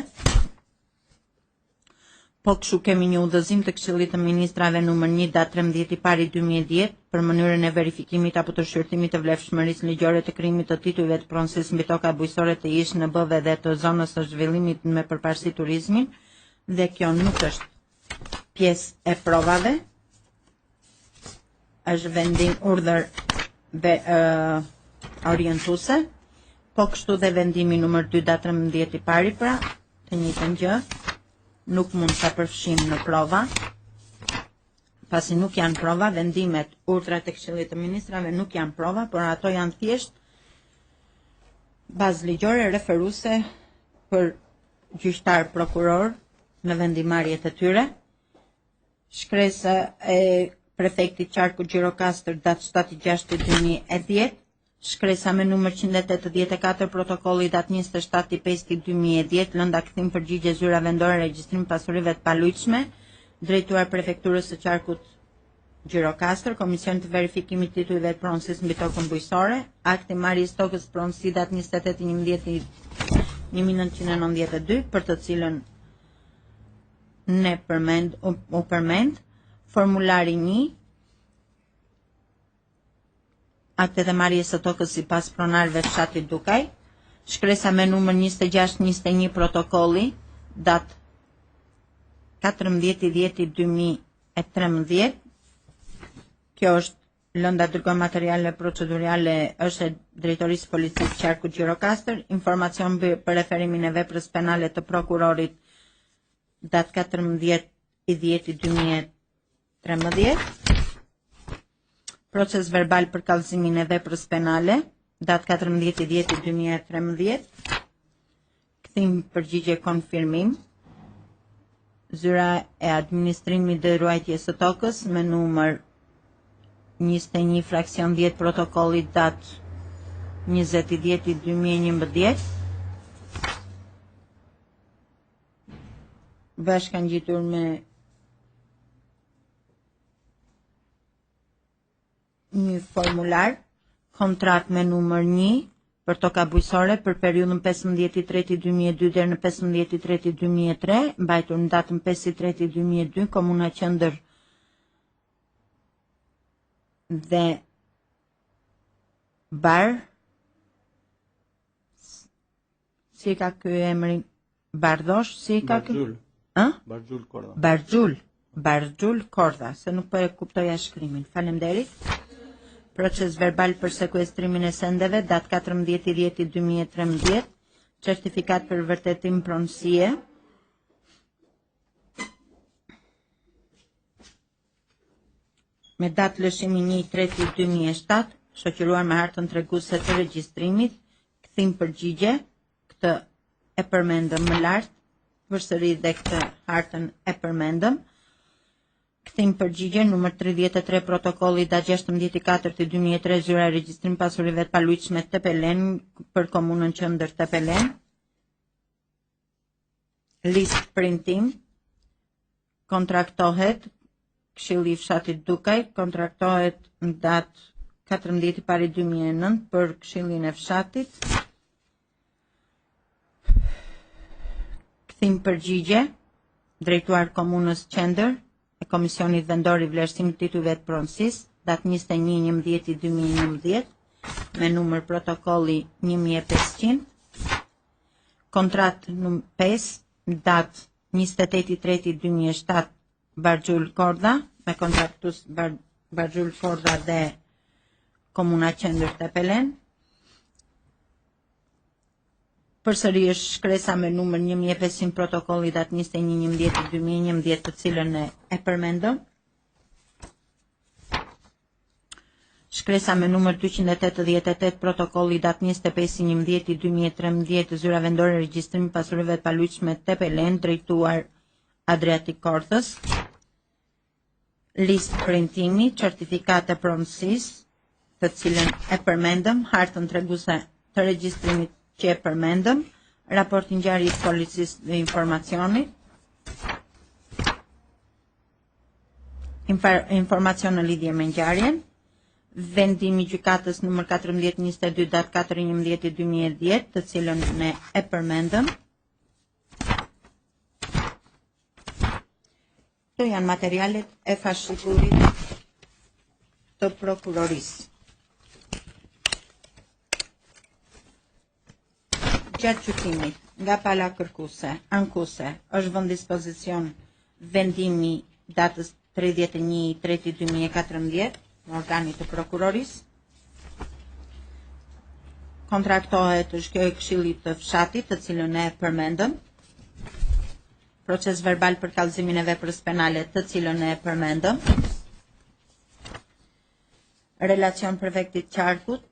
[SPEAKER 1] Po kështu kemi një udhëzim të Këshillit të Ministrave numër 1 datë 13 i pari 2010 për mënyrën e verifikimit apo të shqyrtimit të vlefshmërisë ligjore të krijimit të titujve të pronësisë mbi toka bujqësore të ish NB-ve dhe të zonës së zhvillimit me përparësi turizmin dhe kjo nuk është pjesë e provave. Është vendim urdhër be, uh, orientuese. Po kështu dhe vendimi numër 2 datë 13 i pari pra, të njëjtën gjë, nuk mund ta përfshijmë në prova, pasi nuk janë prova, vendimet, urdhrat e Këshillit të Ministrave nuk janë prova, por ato janë thjesht bazë ligjore referuese për gjyqtar prokuror në vendimarrjet e tyre. Shkresa e prefektit qarkut Gjirokastër datë 7.6.2010, Shkresa me numër 184 protokolli datë 27.5.2010, lënda kthim përgjigje zyra vendore regjistrim pasurive të paluajtshme, drejtuar prefekturës së qarkut Gjirokastër, Komisionit të Verifikimit të Titujve të Pronësisë mbi tokën bujqësore, akti marrjes tokës pronësi datë 28.11.1992, për të cilën ne përmend, u, u përmend, formulari 1, aktet e marrjes së tokës sipas pronarëve fshatit Dukaj, shkresa me numër 2621 protokolli, datë 14.10.2013, kjo është lënda dërgon materiale procedurale është e drejtorisë policisë qarkut Gjirokastër, informacion për referimin e veprës penale të prokurorit datë 14.10.2013, 13. Proces verbal për kallëzimin e veprës penale, datë 14.10.2013. Kthim përgjigje konfirmim. Zyra e administrimit dhe ruajtjes së tokës me numër 21 fraksion 10 protokollit datë 20.10.2011. Bashkangjitur me një formular, kontratë me numër 1 për toka bujqësore për periudhën 15.3.2002 deri në 15.3.2003, mbajtur në datën 5.3.2002, Komuna Qendër dhe Bar si e ka ky emrin Bardhosh, si e ka ky?
[SPEAKER 2] Barxhul.
[SPEAKER 1] Ë?
[SPEAKER 2] Barxhul Kordha.
[SPEAKER 1] Barxhul, Barxhul Kordha, se nuk po e kuptoja shkrimin. Faleminderit. Proces verbal për sekuestrimin e sendeve, datë 14.10.2013, certifikat për vërtetim pronësie. Me datë lëshimi 1.3.2007, shoqëruar me hartën treguese të regjistrimit, kthim përgjigje, këtë e përmendëm më lart, përsëri dhe këtë hartën e përmendëm. Kthim përgjigje numër 33 protokolli datë 16.4.2003 zyra e regjistrim pasurive të paluajtshme Tepelenë për komunën qendër Tepelenë. Listë printim kontraktohet Këshilli i Fshatit Dukaj kontraktohet në datë 14 pari 2009 për Këshillin e Fshatit. Kthim përgjigje drejtuar komunës qendër e Komisionit Vendor i Vlerësimit të Titujve të Pronësisë, datë 21.11.2011, me numër protokolli 1500, kontratë numër 5, datë 28.3.2007, Barxhul Kordha, me kontraktues Bar, Barxhul Kordha dhe Komuna Qendër Tepelenë. Përsëri është shkresa me numër 1500 protokolli datë 21.11.2011 të cilën e, e përmendëm. Shkresa me numër 288 protokolli datë 25.11.2013 Zyra Vendore e Regjistrimit Pasurive të Paluajtshme Tepelenë drejtuar Adriatik Kordhës. Listë printimi, certifikatë e pronësisë, të cilën e përmendëm, hartën treguese të regjistrimit që e përmendëm, raportin ngjarjes së policisë dhe informacionit, informacion në lidhje me ngjarjen, vendimi i gjykatës numër 1422 datë 4.11.2010, të cilën ne e përmendëm. Këto janë materialet e fashikullit të prokurorisë. Gjatë gjykimit, nga pala kërkuese, ankuese, është vënë dispozicion vendimi datës 31.3.2014 në organit të prokurorisë. Kontraktohet është kjo e këshillit të fshatit, të cilën e përmendëm. Proces verbal për kallëzimin e veprës penale, të cilën e përmendëm. Relacion prefektit qarkut,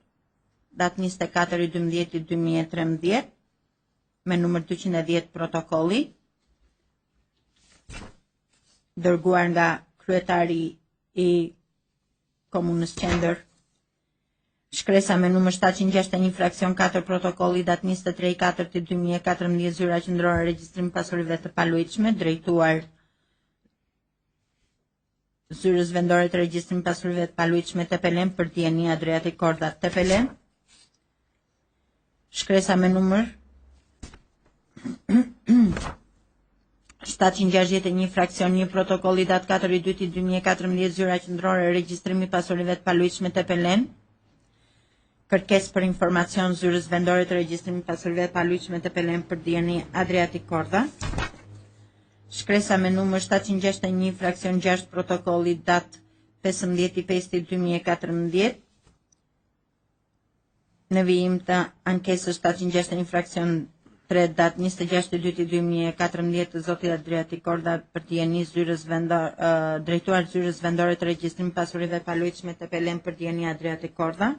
[SPEAKER 1] datë 24 i 12 2013 me numër 210 protokolli dërguar nga kryetari i komunës qendër Shkresa me numër 761 fraksion 4 protokolli datë 23 4 2014 zyra qendrore e regjistrimit pasurive të paluajtshme drejtuar Zyrës Vendore të Regjistrimit Pasurive të Paluajtshme Tepelenë për dijeni Adriatik Kordha Tepelenë. Shkresa me numër 761 fraksion 1 protokolli datë 4 i 2 2014 zyra qendrore e regjistrimit pasurive të paluajtshme Tepelenë. Kërkesë për informacion zyrës vendore të regjistrimit pasurive të paluajtshme Tepelenë për dijeni Adriatik Kordha. Shkresa me numër 761 fraksion 6 protokolli datë 15.5.2014 në vijim të ankesës 761 fraksion 3 datë 26.2.2014 të zotit Adriatik Kordha për dijeni zyrës vendor, drejtuar zyrës vendore të regjistrimit pasurive të paluajtshme Tepelenë për dijeni Adriatik Kordha.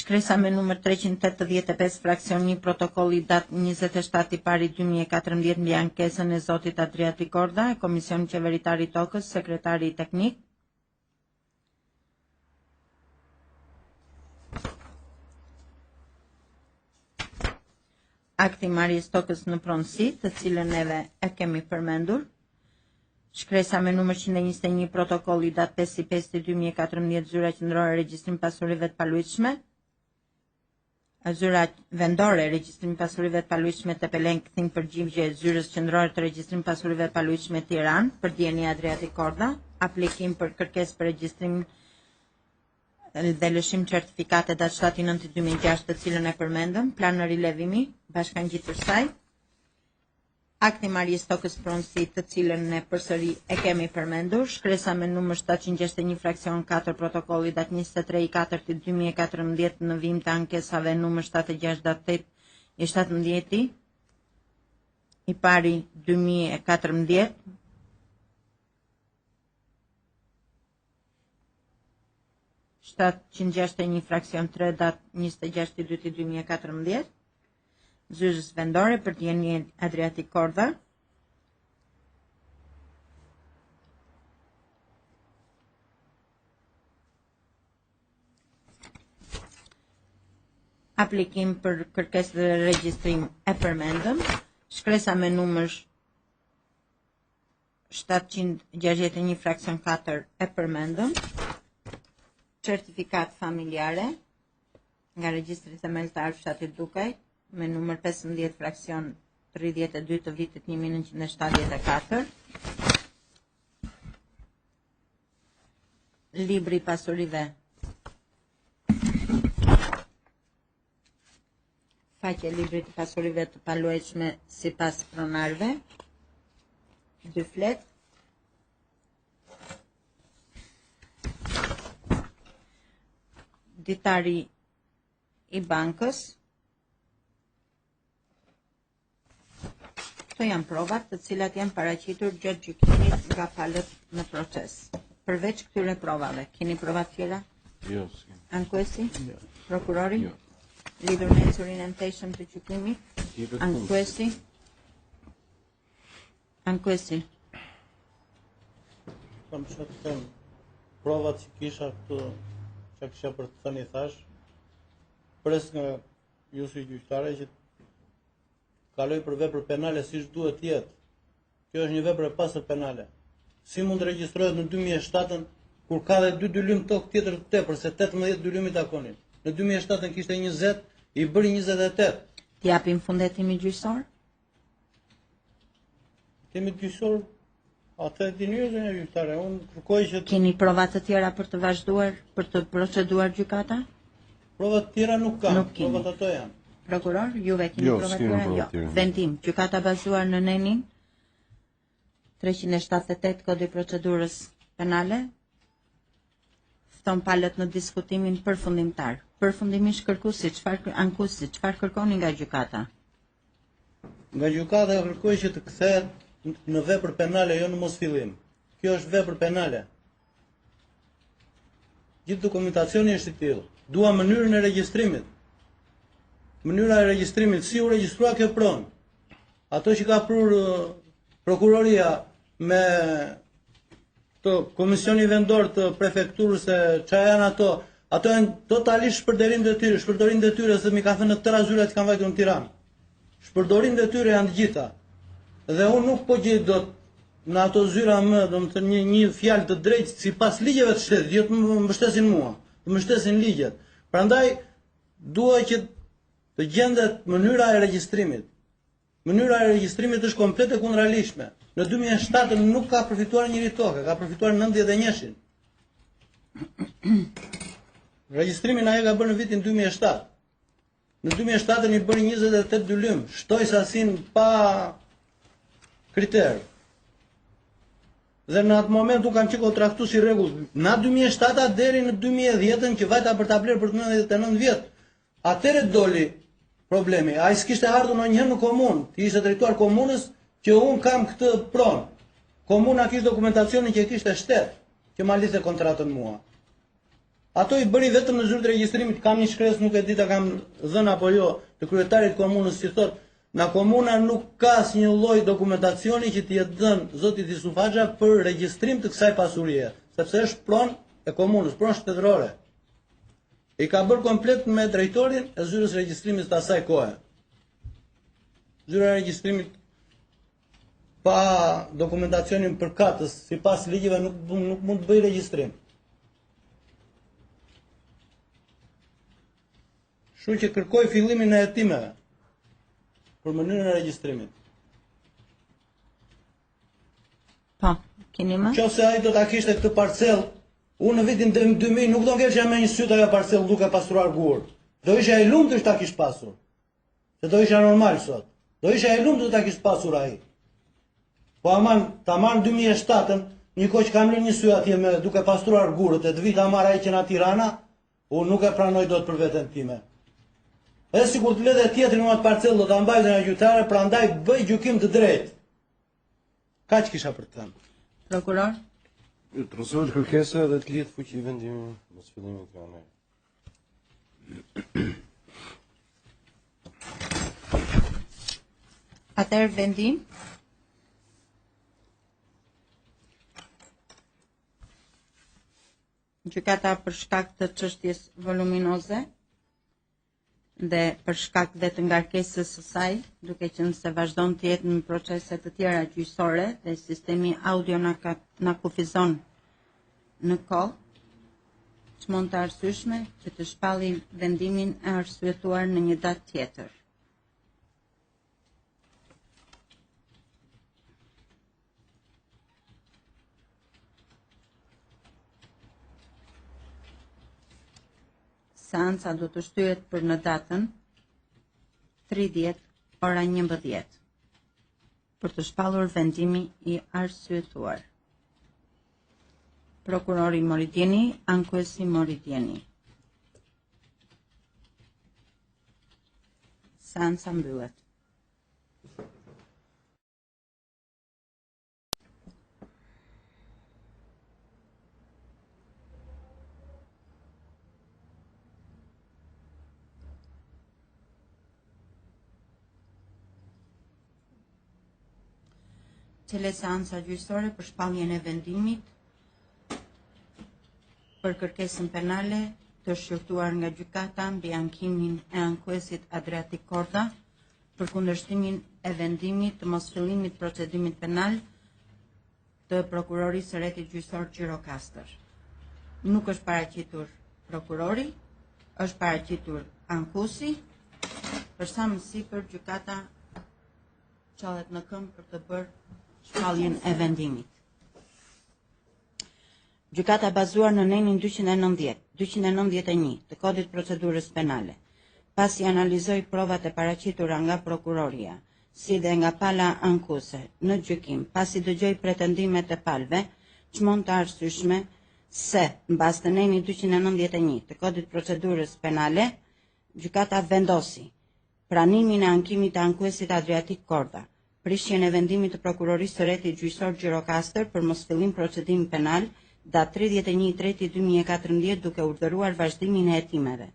[SPEAKER 1] Shkresa me numër 385 fraksion 1 protokolli datë 27 i pari 2014 mbi ankesën e zotit Adriatik Kordha e Komisionit Qeveritar i Tokës, sekretari teknik. Akti i marrjes tokës në pronësi, të cilën neve e kemi përmendur. Shkresa me numër 121 protokolli datë 5.5.2014 Zyra Qendrore e Regjistrimit Pasurive të Paluajtshme. Zyra Vendore e Regjistrimit Pasurive të Paluajtshme Tepelenë kthim përgjigje Zyrës Qendrore të Regjistrimit Pasurive të Paluajtshme Tiranë për dijeni Adriatik Kordha, aplikim për kërkesë për regjistrim dhe lëshim certifikate datë 7.9.2006 të cilën e përmendëm, plan rilevimi, bashkangjitur saj, akti i marrjes tokës pronësi të cilën ne përsëri e kemi përmendur, shkresa me numër 761 fraksion 4 protokolli datë 23 i 4 2014 në vijim të ankesave numër 76 datë 8 i 17 i pari 2014 761 fraksion 3 datë 26 i 2 2014 zyrës vendore për dijeni Adriatik Kordha aplikim për kërkesë dhe regjistrim e përmendëm shkresa me numër 761 fraksion 4 e përmendëm, certifikatë familjare nga regjistri themeltar fshatit Dukaj me numër 15 fraksion 32 të vitit 1974. Libri i pasurive Faqe e librit të pasurive të paluajtshme sipas pronarëve. Dy fletë. Ditari i bankës. Këto janë provat të cilat janë paraqitur gjatë gjykimit nga palët në proces. Përveç këtyre provave, keni prova të tjera?
[SPEAKER 3] Jo, s'kemi.
[SPEAKER 1] Ankuesi?
[SPEAKER 3] Jo.
[SPEAKER 1] Prokurori?
[SPEAKER 3] Jo.
[SPEAKER 1] Lidhur me ecurinë e mëtejshme të gjykimit? Ankuesi? Ankuesi?
[SPEAKER 2] Kam çfarë të them. Provat që kisha këtu, që kisha për të thënë i thashë, pres nga ju si gjyqtare që kalojë për vepër penale siç duhet të jetë. Kjo është një vepër e pastër penale. Si mund të regjistrohet në 2007-ën kur ka dhe dy dylym tokë tjetër të tepër se 18 dylym i takonin. Në 2007-ën kishte 20, i bëri 28.
[SPEAKER 1] T'i japim fund hetimit gjyqësor?
[SPEAKER 2] Hetimit gjyqësor, atë e dini ju zonja gjyqtare, unë kërkoj që...
[SPEAKER 1] Keni prova të tjera për të vazhduar, për të proceduar gjykata?
[SPEAKER 2] Prova të tjera nuk kam,
[SPEAKER 1] nuk keni.
[SPEAKER 2] provat ato janë.
[SPEAKER 1] Prokuror, juve keni
[SPEAKER 3] jo,
[SPEAKER 1] prova të tjera?
[SPEAKER 3] Jo,
[SPEAKER 1] jo. Vendim, gjykata bazuar në nenin 378 Kodi i Procedurës Penale, fton palët në diskutimin përfundimtar. Përfundimisht kërkuesi, çfarë ankuesi, çfarë kërkoni nga gjykata?
[SPEAKER 2] Nga gjykata kërkoj që të kthehet në vepër penale, jo në mosfillim. Kjo është vepër penale. Gjithë dokumentacioni është i tillë. Dua mënyrën e regjistrimit. Mënyra e regjistrimit, si u regjistrua kjo pronë. Ato që ka prurë prokuroria me të komisioni vendor të prefekturës e ça janë ato, ato janë totalisht shpërdorim detyre, shpërdorim detyre se m'i ka thënë në tëra zyrat që kanë vajtur në Tiranë. Shpërdorim detyre janë të gjitha. Dhe unë nuk po gjej dot në ato zyra më, domethënë një një fjalë të drejtë sipas ligjeve të shtetit, jo të më mbështesin mua, të mbështesin ligjet. Prandaj dua që të gjendet mënyra e regjistrimit. Mënyra e regjistrimit është komplet e kundraligjshme. Në 2007 nuk ka përfituar njeri tokë, ka përfituar 91-shin. Regjistrimin ai e ka bërë në vitin 2007. Në 2007 i bëri 28 dylym, shtoi sasinë pa kriter. Dhe në atë moment unë kam qenë kontraktues i rregullt. Në 2007 deri në 2010-ën që vajta për ta blerë për 99 vjet. Atëherë doli problemi. Ai s'kishte ardhur ndonjëherë në komunë, t'i ishte drejtuar komunës që unë kam këtë pronë. Komuna kishte dokumentacionin që e kishte shtet, që ma lidhte kontratën mua. Ato i bëri vetëm në zyrë të regjistrimit, kam një shkresë, nuk e di ta kam dhënë apo jo, të kryetarit të komunës që thotë, nga komuna nuk ka asnjë lloj dokumentacioni që t'i jetë dhënë zotit Isuf Haxha për regjistrim të kësaj pasurie, sepse është pronë e komunës, pronë shtetërore. I ka bërë komplet me drejtorin e zyrës regjistrimit të asaj kohe. Zyra e regjistrimit pa dokumentacionin përkatës, sipas ligjeve nuk nuk mund të bëjë regjistrim. Kështu që kërkoj fillimin e hetimeve për mënyrën e regjistrimit.
[SPEAKER 1] Po, keni më?
[SPEAKER 2] Qoftë se ai do ta kishte këtë parcel, unë në vitin 2000 nuk do ngelsha me një sy te ajo parcel duke pastruar gur. Do isha i lumtur ta kish pasur. Se do isha normal sot. Do isha i lumtur ta kish pasur ai. Po aman, ta marr në 2007-ën, një kohë që kam lënë një sy atje me duke pastruar gurët, e të vijë ta marrë ai që nga Tirana, unë nuk e pranoj dot për veten time. Edhe sikur të lë dhe tjetrin unë atë parcel do ta mbaj zonja gjyqtare, prandaj bëj gjykim të drejtë. Kaq kisha për të
[SPEAKER 1] thënë. Prokuror?
[SPEAKER 3] Të rrëzohet kërkesa dhe të lihet në fuqi vendimi mosfillimit nga ne.
[SPEAKER 1] Atëherë vendim. Gjykata për shkak të çështjes voluminoze dhe për shkak dhe të ngarkesës së saj, duke qenë se vazhdon të jetë në procese të tjera gjyqësore dhe sistemi audio na, ka, na kufizon në kohë, çmon të arsyeshme që të shpalli vendimin e arsyetuar në një datë tjetër. Seanca do të shtyhet për në datën 30 ora 11 për të shpallur vendimi i arsyetuar. Prokurori mori dijeni, ankuesi mori dijeni. Seanca mbyllet. Çelet seanca gjyqësore për shpalljen e vendimit për kërkesën penale të shqyrtuar nga gjykata mbi ankimin e ankuesit Adriatik Kordha për kundërshtimin e vendimit të mosfillimit procedimit penal të prokurorisë së rrethit gjyqësor Gjirokastër. Nuk është paraqitur prokurori, është paraqitur ankuesi, për sa më sipër gjykata çallet në këmbë për të bërë shpalljen e vendimit. Gjykata bazuar në nenin 290, 291 të Kodit Procedurës Penale, pasi analizoi provat e paraqitura nga prokuroria, si dhe nga pala ankuese në gjykim, pasi dëgjoi pretendimet e palëve, çmon të arsyeshme se, në bazë të nenit 291 të Kodit Procedurës Penale, gjykata vendosi pranimin e ankimit të ankuesit Adriatik Kordha, prishjen e vendimit të Prokurorisë së Rrethit Gjyqësor Gjirokastër për mosfillim procedim penal, datë 31.3.2014 duke urdhëruar vazhdimin e hetimeve,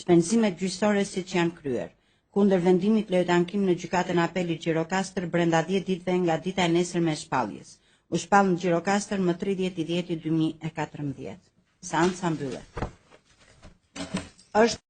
[SPEAKER 1] shpenzimet gjyqësore siç janë kryer. Kundër vendimit lejohet ankim në Gjykatën e Apelit Gjirokastër brenda 10 ditëve nga dita e nesërme e shpalljes. U shpall në Gjirokastër më 30.10.2014. Seanca mbyllet. Është.